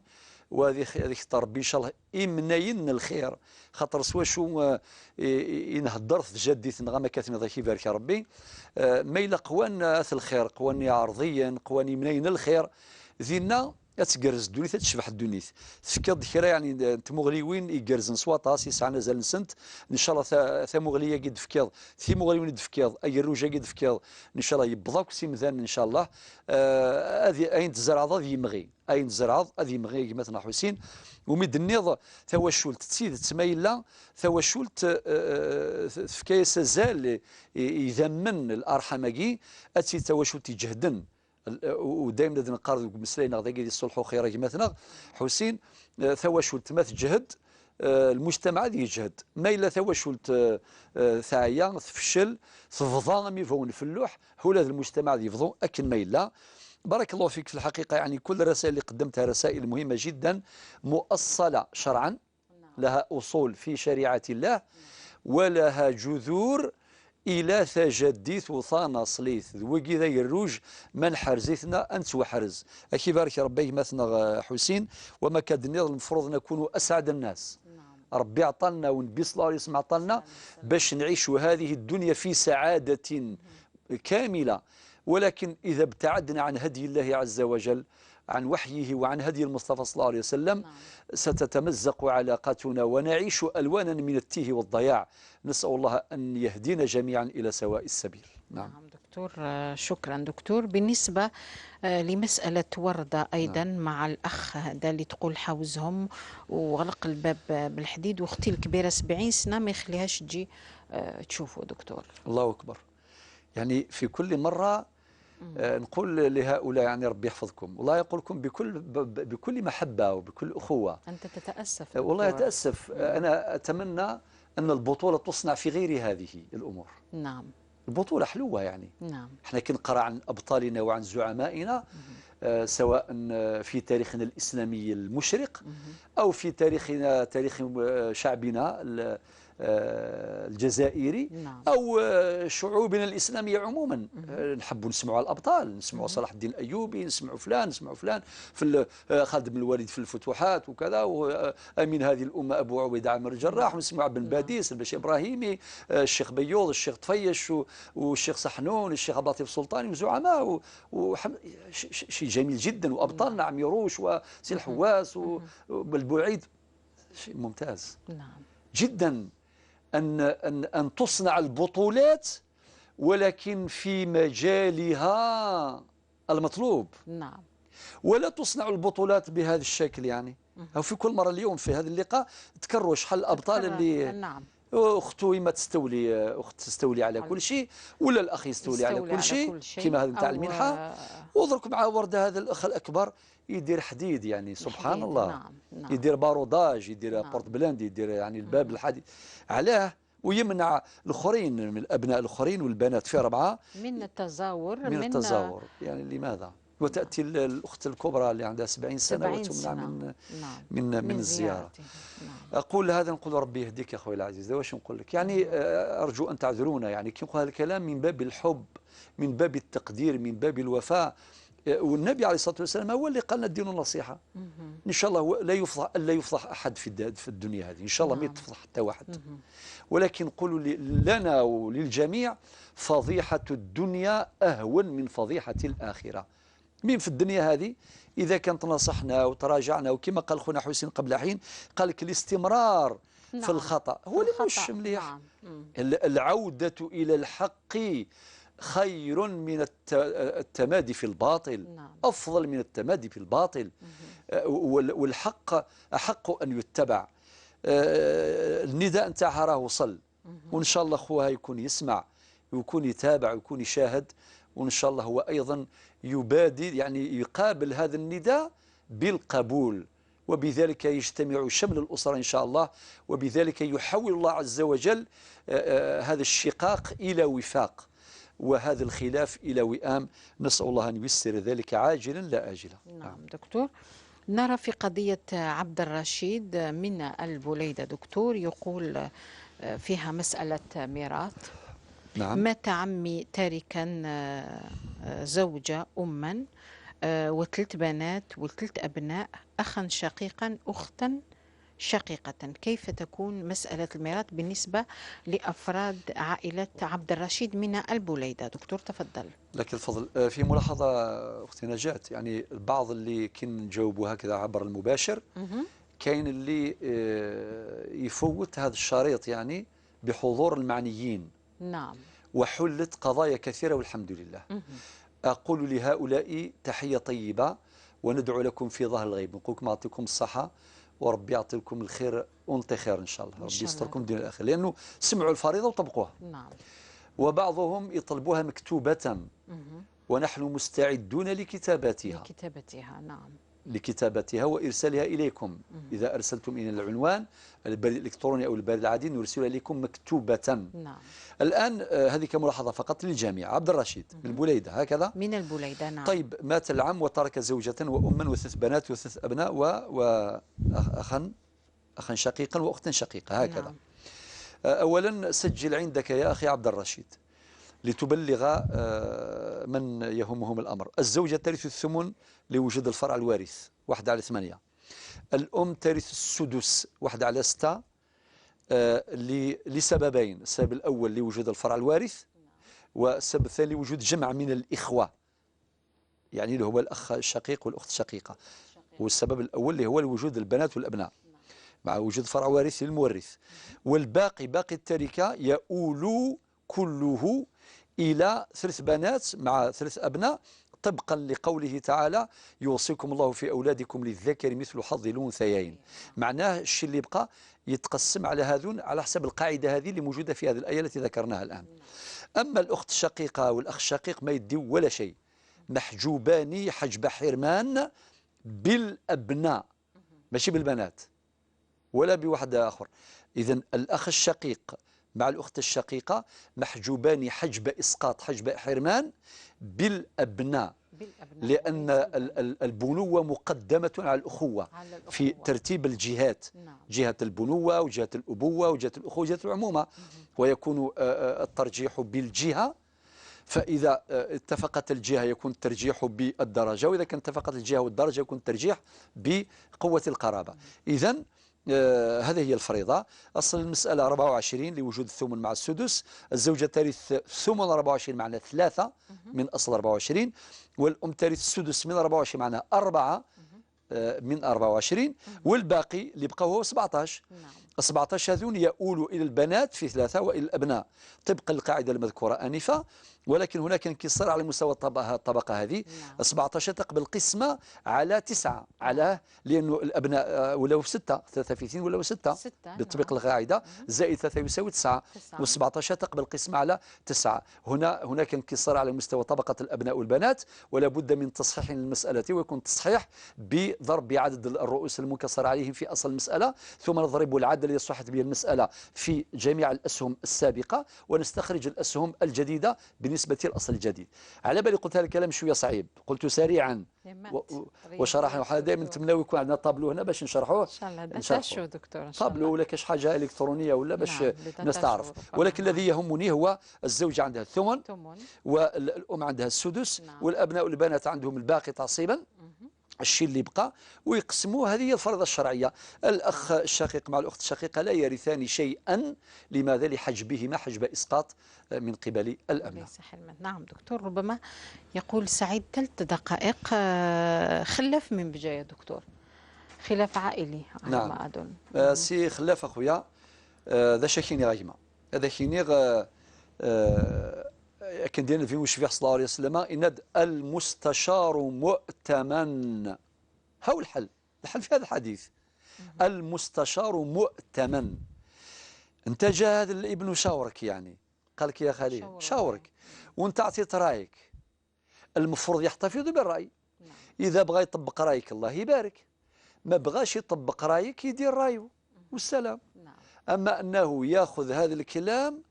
وهذه خ-، هذه خطر ربي إن شاء الله إمناين الخير. خاطر سوا شو، آه، إ-، إ-، إن هدرت جدي ثنغا ما كثني ذاك يبارك ربي. آه، ما إلا قوان، آه، الخير، قوان عرضيا، قوان إمناين الخير. ذينا أتقرز الدنيا، تشبح الدنيا. تفكض كرا يعني، آه، تمغليوين يقرزن سواطاس يسعى نزل نسنت. إن شاء الله ثا-، ثمغلية قد فكض، ثمغليوين قد فكض، أي الروجة قد فكض. إن شاء الله يبضاك سيمذان إن شاء الله. آه، هذه أين تزرع ضد يمغي. Ayen tzerɛeḍ ad yemɣi gma-tneɣ Ḥusin. Umi d-tenniḍ tawacult d tidet ma yella tawacult, eh, tefka-yas azal i, i, idammen, larḥam-agi, ad tili tawacult iǧehden. L-, u, u daymen ad neqqar deg umeslay-nneɣ dagi di ṣṣulḥu xir a gma-tneɣ Ḥusin, eh, tawacult ma teǧhed, eh, lmujtamaɛ ad yeǧhed. Ma yella tawacult, eh, eh, teɛya, tefcel, tebḍa am ibawen f lluḥ, ula d lmujtamaɛ ad yebḍu akken ma yella. بارك الله فيك. في الحقيقة، يعني، كل الرسائل اللي قدمتها رسائل مهمة جدًا، مؤصلة شرعًا، لها أصول في شريعة الله، ولها جذور إلى ثجديث وثانصليث. ذوقي ذا يروج من حرزتنا أن توحرز. أكي بارك ربي ما ثنا حسين، وما كدنيض المفروض نكون أسعد الناس. نعم. ربي عطالنا ونبي صلى الله عليه وسلم عطالنا باش نعيشوا هذه الدنيا في سعادة كاملة. ولكن إذا ابتعدنا عن هدي الله عز وجل، عن وحيه وعن هدي المصطفى صلى الله عليه وسلم، نعم. ستتمزق علاقتنا ونعيش ألوانا من التيه والضياع. نسأل الله أن يهدينا جميعا إلى سواء السبيل. نعم. نعم دكتور، آه، شكرا دكتور. بالنسبة، آه، لمسألة وردة أيضا، نعم. مع الأخ هذا اللي تقول حاوزهم وغلق الباب بالحديد، وأختي الكبيرة سبعين سنة ما يخليهاش تجي، آه، تشوفه دكتور. الله أكبر. يعني في كل مرة، آه، نقول لهؤلاء يعني ربي يحفظكم، والله يقولكم بكل، ب-، ب-، بكل محبة وبكل أخوة. أنت تتأسف آه، والله دكتور. أتأسف. آه، أنا أتمنى أن البطولة تصنع في غير هذه الأمور. نعم. البطولة حلوة يعني. نعم. احنا كي نقرأ عن أبطالنا وعن زعمائنا، آه، سواء، آه، في تاريخنا الإسلامي المشرق، أو في تاريخنا، تاريخ، آه، شعبنا ال-، آه، الجزائري، نعم. أو، آه، شعوبنا الإسلامية عموما. آه، نحب نسمعوا على الأبطال، نسمعوا صلاح الدين الأيوبي، نسمعوا فلان، نسمعوا فلان، في ال-، آه، خالد بن الوليد في الفتوحات وكذا، وأمين هذه الأمة أبو عبيدة عامر الجراح، ونسمعوا بن باديس، الباشا إبراهيمي، آه، الشيخ بيوض، الشيخ طفيش، و-، والشيخ صحنون، الشيخ عبد اللطيف السلطاني، وزعماء و-، وحم-، ش-، ش-، شيء جميل جدا. وأبطالنا عميروش وسي الحواس و-، وبالبوعيد. شيء ممتاز نعم. جدا أن، أن، أن تصنع البطولات، ولكن في مجالها المطلوب. نعم. ولا تصنع البطولات بهذا الشكل يعني. أو في كل مرة، اليوم في هذا اللقاء تكرروا شحال الأبطال تكرر. اللي نعم. أختو ما تستولي، أخت تستولي على كل شيء، ولا الأخ يستولي على يستولي كل على شيء، كل شيء. كما هذا نتاع أو المنحة. ودرك مع ورد هذا الأخ الأكبر يدير حديد، يعني سبحان الحديد، الله. نعم، نعم. يدير باروداج، يدير نعم. بورت بلاند، يدير يعني الباب الحديد. علاه؟ ويمنع الآخرين، من الأبناء الآخرين والبنات في ربعة، من التزاور، من من التزاور. يعني لماذا؟ وتأتي ال-، الأخت الكبرى اللي عندها سبعين سنة سبعين وتمنع سنة. من، نعم. من، من من الزيارة. زيارته. نعم. أقول هذا، نقول: "ربي يهديك يا خويا العزيز." واش نقول لك؟ يعني، آه، أرجو أن تعذرونا، يعني كي نقول هذا الكلام من باب الحب، من باب التقدير، من باب الوفاء. آه، والنبي عليه الصلاة والسلام هو اللي قال لنا: "الدين النصيحة". إن شاء الله هو لا يفضح، لا يفضح أحد في الد-، في الدنيا هذه، إن شاء الله ما نعم. يتفضح حتى واحد. ولكن نقولوا ل-، لنا وللجميع: فضيحة الدنيا أهون من فضيحة الآخرة. مين في الدنيا هذه إذا كان تناصحنا وتراجعنا، وكما قال خونا حسين قبل حين، قال لك: "الاستمرار في نعم. الخطأ هو في اللي الخطأ. مش مليح". نعم. مم. ال-، العودة إلى الحق خير من الت-، التمادي في الباطل، نعم. أفضل من التمادي في الباطل. آه، وال-، والحق أحق أن يتبع. آه، النداء نتاعها راه وصل، وإن شاء الله خوها يكون يسمع، ويكون يتابع، ويكون يشاهد، وإن شاء الله هو أيضا يبادل، يعني يقابل هذا النداء بالقبول، وبذلك يجتمع شمل الأسرة إن شاء الله، وبذلك يحول الله عز وجل، آه، آه، هذا الشقاق إلى وفاق، وهذا الخلاف إلى وئام. نسأل الله أن ييسر ذلك عاجلا لا آجلا. نعم دكتور. نرى في قضية عبد الرشيد من البليدة دكتور، يقول، آه، فيها مسألة ميراث. نعم. مات عمي تاركا، آه، آه، زوجة، أما، آه، وثلاث بنات وثلاث أبناء، أخا شقيقا، أختا شقيقة. كيف تكون مسألة الميراث بالنسبة لأفراد عائلة عبد الرشيد من البليدة؟ دكتور، تفضل. لك الفضل. آه، في ملاحظة، أختي نجاة، يعني البعض اللي كي نجاوبوا هكذا عبر المباشر، كاين اللي، آه، يفوت هذا الشريط، يعني بحضور المعنيين. نعم. وحلت قضايا كثيرة والحمد لله. أقول لهؤلاء تحية طيبة، وندعو لكم في ظهر الغيب، نقول لكم يعطيكم الصحة، وربي يعطيكم الخير، أنت خير إن شاء الله. إن ربي شاء الله. يستركم الدنيا والآخرة، لأنه سمعوا الفريضة وطبقوها. نعم. وبعضهم يطلبوها مكتوبة، ونحن مستعدون لكتابتها. لكتابتها، نعم. لكتابتها وإرسالها إليكم. إذا أرسلتم إلى العنوان، البريد الإلكتروني أو البريد العادي، نرسلها إليكم مكتوبة. نعم. الآن، آه، هذه كملاحظة فقط للجميع. عبد الرشيد من البليدة، هكذا؟ من البليدة، نعم. طيب، مات العم وترك زوجة وأما وثلاث بنات وثلاث أبناء و-، وأخا، أخا شقيقا وأختا شقيقة، هكذا. نعم. آه، أولا سجل عندك يا أخي عبد الرشيد لتبلغ، آه، من يهمهم الأمر. الزوجة ترث الثمن لوجود الفرع الوارث، واحد على ثمانية. الأم ترث السدس، واحد على ستة، آه، ل-، لسببين. السبب الأول لوجود الفرع الوارث، والسبب الثاني لوجود جمع من الإخوة، يعني اللي هو الأخ الشقيق والأخت الشقيقة. والسبب الأول اللي هو وجود البنات والأبناء، مع وجود فرع وارث للمورث. والباقي، باقي التركة، يؤول كله إلى ثلاث بنات مع ثلاث أبناء، طبقا لقوله تعالى: "يوصيكم الله في أولادكم للذكر مثل حظ الأنثيين". معناه الشيء اللي بقى يتقسم على هذون على حسب القاعدة هذه اللي موجودة في هذه الآية التي ذكرناها الآن. أما الأخت الشقيقة والأخ الشقيق ما يديو ولا شيء، محجوبان حجب حرمان بالأبناء، ماشي بالبنات ولا بواحد آخر. إذن الأخ الشقيق مع الأخت الشقيقة محجوبان حجب إسقاط، حجب حرمان بالأبناء، بالأبناء، لأن وليس ال-، ال-، البنوة مقدمة على الأخوة على في الأخوة. ترتيب الجهات، نعم. جهة البنوة وجهة الأبوة وجهة الأخوة وجهة العمومة، ويكون، آه، آه، الترجيح بالجهة. فإذا، آه، اتفقت الجهة يكون الترجيح بالدرجة، وإذا كان اتفقت الجهة والدرجة يكون الترجيح بقوة القرابة. إذن، آه، هذه هي الفريضة. أصل المسألة أربعة وعشرين لوجود الثمن مع السدس، الزوجة ترث ثمن أربعة وعشرين معنى ثلاثة من أصل أربعة وعشرين، والأم ترث السدس من أربعة وعشرين معنى أربعة، آه، من أربعة وعشرين، والباقي اللي بقى هو سبعطاش. نعم. سبعطاش هذون يؤول إلى البنات في ثلاثة وإلى الأبناء طبقا للقاعدة المذكورة آنفا، ولكن هناك انكسار على مستوى الطبقة، الطبقة هذه. نعم. سبعطاش تقبل قسمة على تسعة، على، لأنه الأبناء، آه، ولاو ستة، ثلاثة في اثنين ولاو ستة، ستة، بتطبيق، نعم. القاعدة، زائد ثلاثة يساوي تسعة، تسعة. وسبعطاش تقبل قسمة على تسعة. هنا، هناك انكسار على مستوى طبقة الأبناء والبنات، ولا بد من تصحيح للمسألة، ويكون تصحيح بضرب عدد الرؤوس المنكسرة عليهم في أصل المسألة، ثم نضرب العدد الذي صحت به المسألة في جميع الأسهم السابقة، ونستخرج الأسهم الجديدة بالنسبة للأصل الجديد. على بالي قلت هذا الكلام شوية صعيب، قلت سريعا، يا مات. و-، و-، ريح وشرحنا. وحنا دايمًا نتمناو يكون عندنا طابلو هنا باش نشرحوه. إن شاء الله، نشرحوه. داش شو دكتور، إن شاء طابلو الله. ولا كاش حاجة إلكترونية ولا باش نعم، الناس تعرف. شو ربما. ولكن نعم. الذي يهمني هو الزوجة عندها الثمن، ثمن. والأم عندها السدس، نعم. والأبناء والبنات عندهم الباقي تعصيبًا. الشيء اللي بقى ويقسموه، هذه هي الفريضة الشرعية. الأخ الشقيق مع الأخت الشقيقة لا يرثان شيئا. لماذا؟ لحجبهما حجب إسقاط من قبل الأبناء. ليس حلما. نعم دكتور، ربما يقول سعيد ثلاث دقائق، آه، خلاف من بجاية دكتور، خلاف عائلي على نعم. ما أظن. آه، سي خلاف أخويا، آه، ذا شاكيني غايما. هذا كينيغ، آه، آه، كان ديال النبي مشفيع صلى الله عليه وسلم، إن المستشار مؤتمن. هاو الحل، الحل في هذا الحديث. المستشار مؤتمن. انت جا هذا الابن شاورك، يعني، قال لك: "يا خالي، شاورك. شاورك." وانت عطيت رايك، المفروض يحتفظ بالرأي. نعم. إذا بغى يطبق رايك، الله يبارك. ما بغاش يطبق رايك، يدير رايه. والسلام. نعم. أما أنه ياخذ هذا الكلام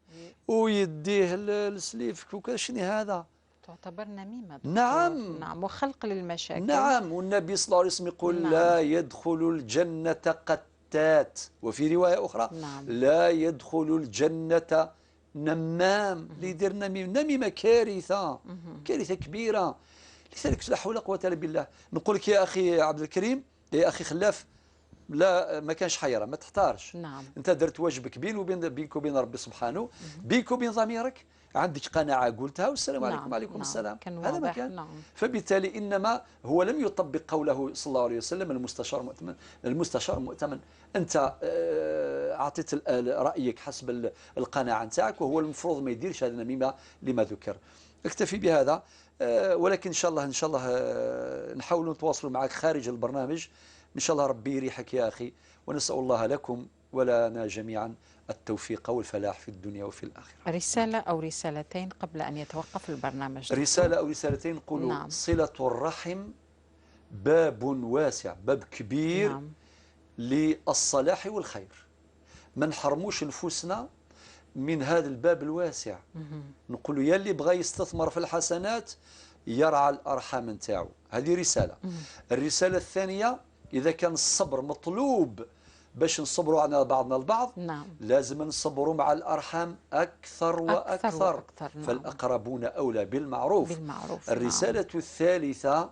ويديه ل-، لسليفك وكذا، شنو هذا؟ تعتبر نميمة دكتور. نعم. نعم، وخلق للمشاكل. نعم، والنبي صلى الله عليه وسلم يقول: نعم. "لا يدخل الجنة قتات"، وفي رواية أخرى: نعم. "لا يدخل الجنة نمام". اللي يدير نميم، نميمة كارثة، كارثة كبيرة. لذلك لا حول ولا قوة إلا بالله. نقول لك يا أخي عبد الكريم، يا أخي خلاف، لا، ما كانش حيرة، ما تحتارش. نعم. أنت درت واجبك بين وبين، بينك وبين ربي سبحانه، بينك وبين ضميرك، عندك قناعة قلتها والسلام نعم، عليكم، وعليكم نعم. السلام. كان هذا ما واضح، كان. نعم. فبالتالي إنما هو لم يطبق قوله صلى الله عليه وسلم: "المستشار مؤتمن، المستشار مؤتمن". أنت، آه، أعطيت ال-، ال-، رأيك حسب ال-، القناعة نتاعك، وهو المفروض ما يديرش هذه النميمة لما ذكر. اكتفي بهذا، آه، ولكن إن شاء الله، إن شاء الله، آه، نحاولوا نتواصلوا معك خارج البرنامج. إن شاء الله ربي يريحك يا أخي، ونسأل الله لكم ولنا جميعًا التوفيق والفلاح في الدنيا وفي الآخرة. رسالة أو رسالتين قبل أن يتوقف البرنامج، دكتور. رسالة أو رسالتين، نقولوا: نعم. صلة الرحم باب واسع، باب كبير نعم. للصلاح والخير. ما نحرموش نفوسنا من هذا الباب الواسع. نقولوا: يا اللي بغى يستثمر في الحسنات يرعى الأرحام نتاعو. هذه رسالة. الرسالة الثانية: إذا كان الصبر مطلوب باش نصبروا على بعضنا البعض، نعم. لازم نصبروا مع الأرحام أكثر وأكثر. أكثر وأكثر، نعم. فالأقربون أولى بالمعروف. بالمعروف، نعم. الرسالة الثالثة: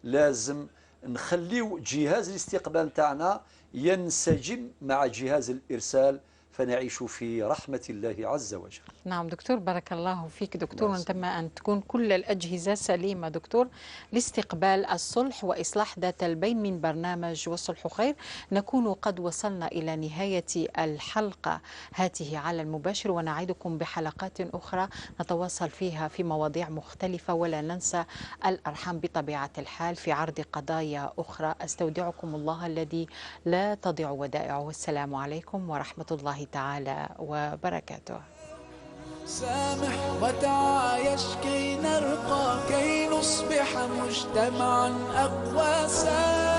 لازم نخليو جهاز الاستقبال تاعنا ينسجم مع جهاز الإرسال، فنعيش في رحمة الله عز وجل. نعم دكتور، بارك الله فيك دكتور، الله ونتمنى أن تكون كل الأجهزة سليمة دكتور لاستقبال الصلح وإصلاح ذات البين من برنامج والصلح خير. نكون قد وصلنا إلى نهاية الحلقة هاته على المباشر، ونعدكم بحلقات أخرى نتواصل فيها في مواضيع مختلفة، ولا ننسى الأرحام بطبيعة الحال في عرض قضايا أخرى. أستودعكم الله الذي لا تضيع ودائعه. والسلام عليكم ورحمة الله تعالى وبركاته. سامح وتعايش كي نرقى، كي نصبح مجتمعا أقوى. سامح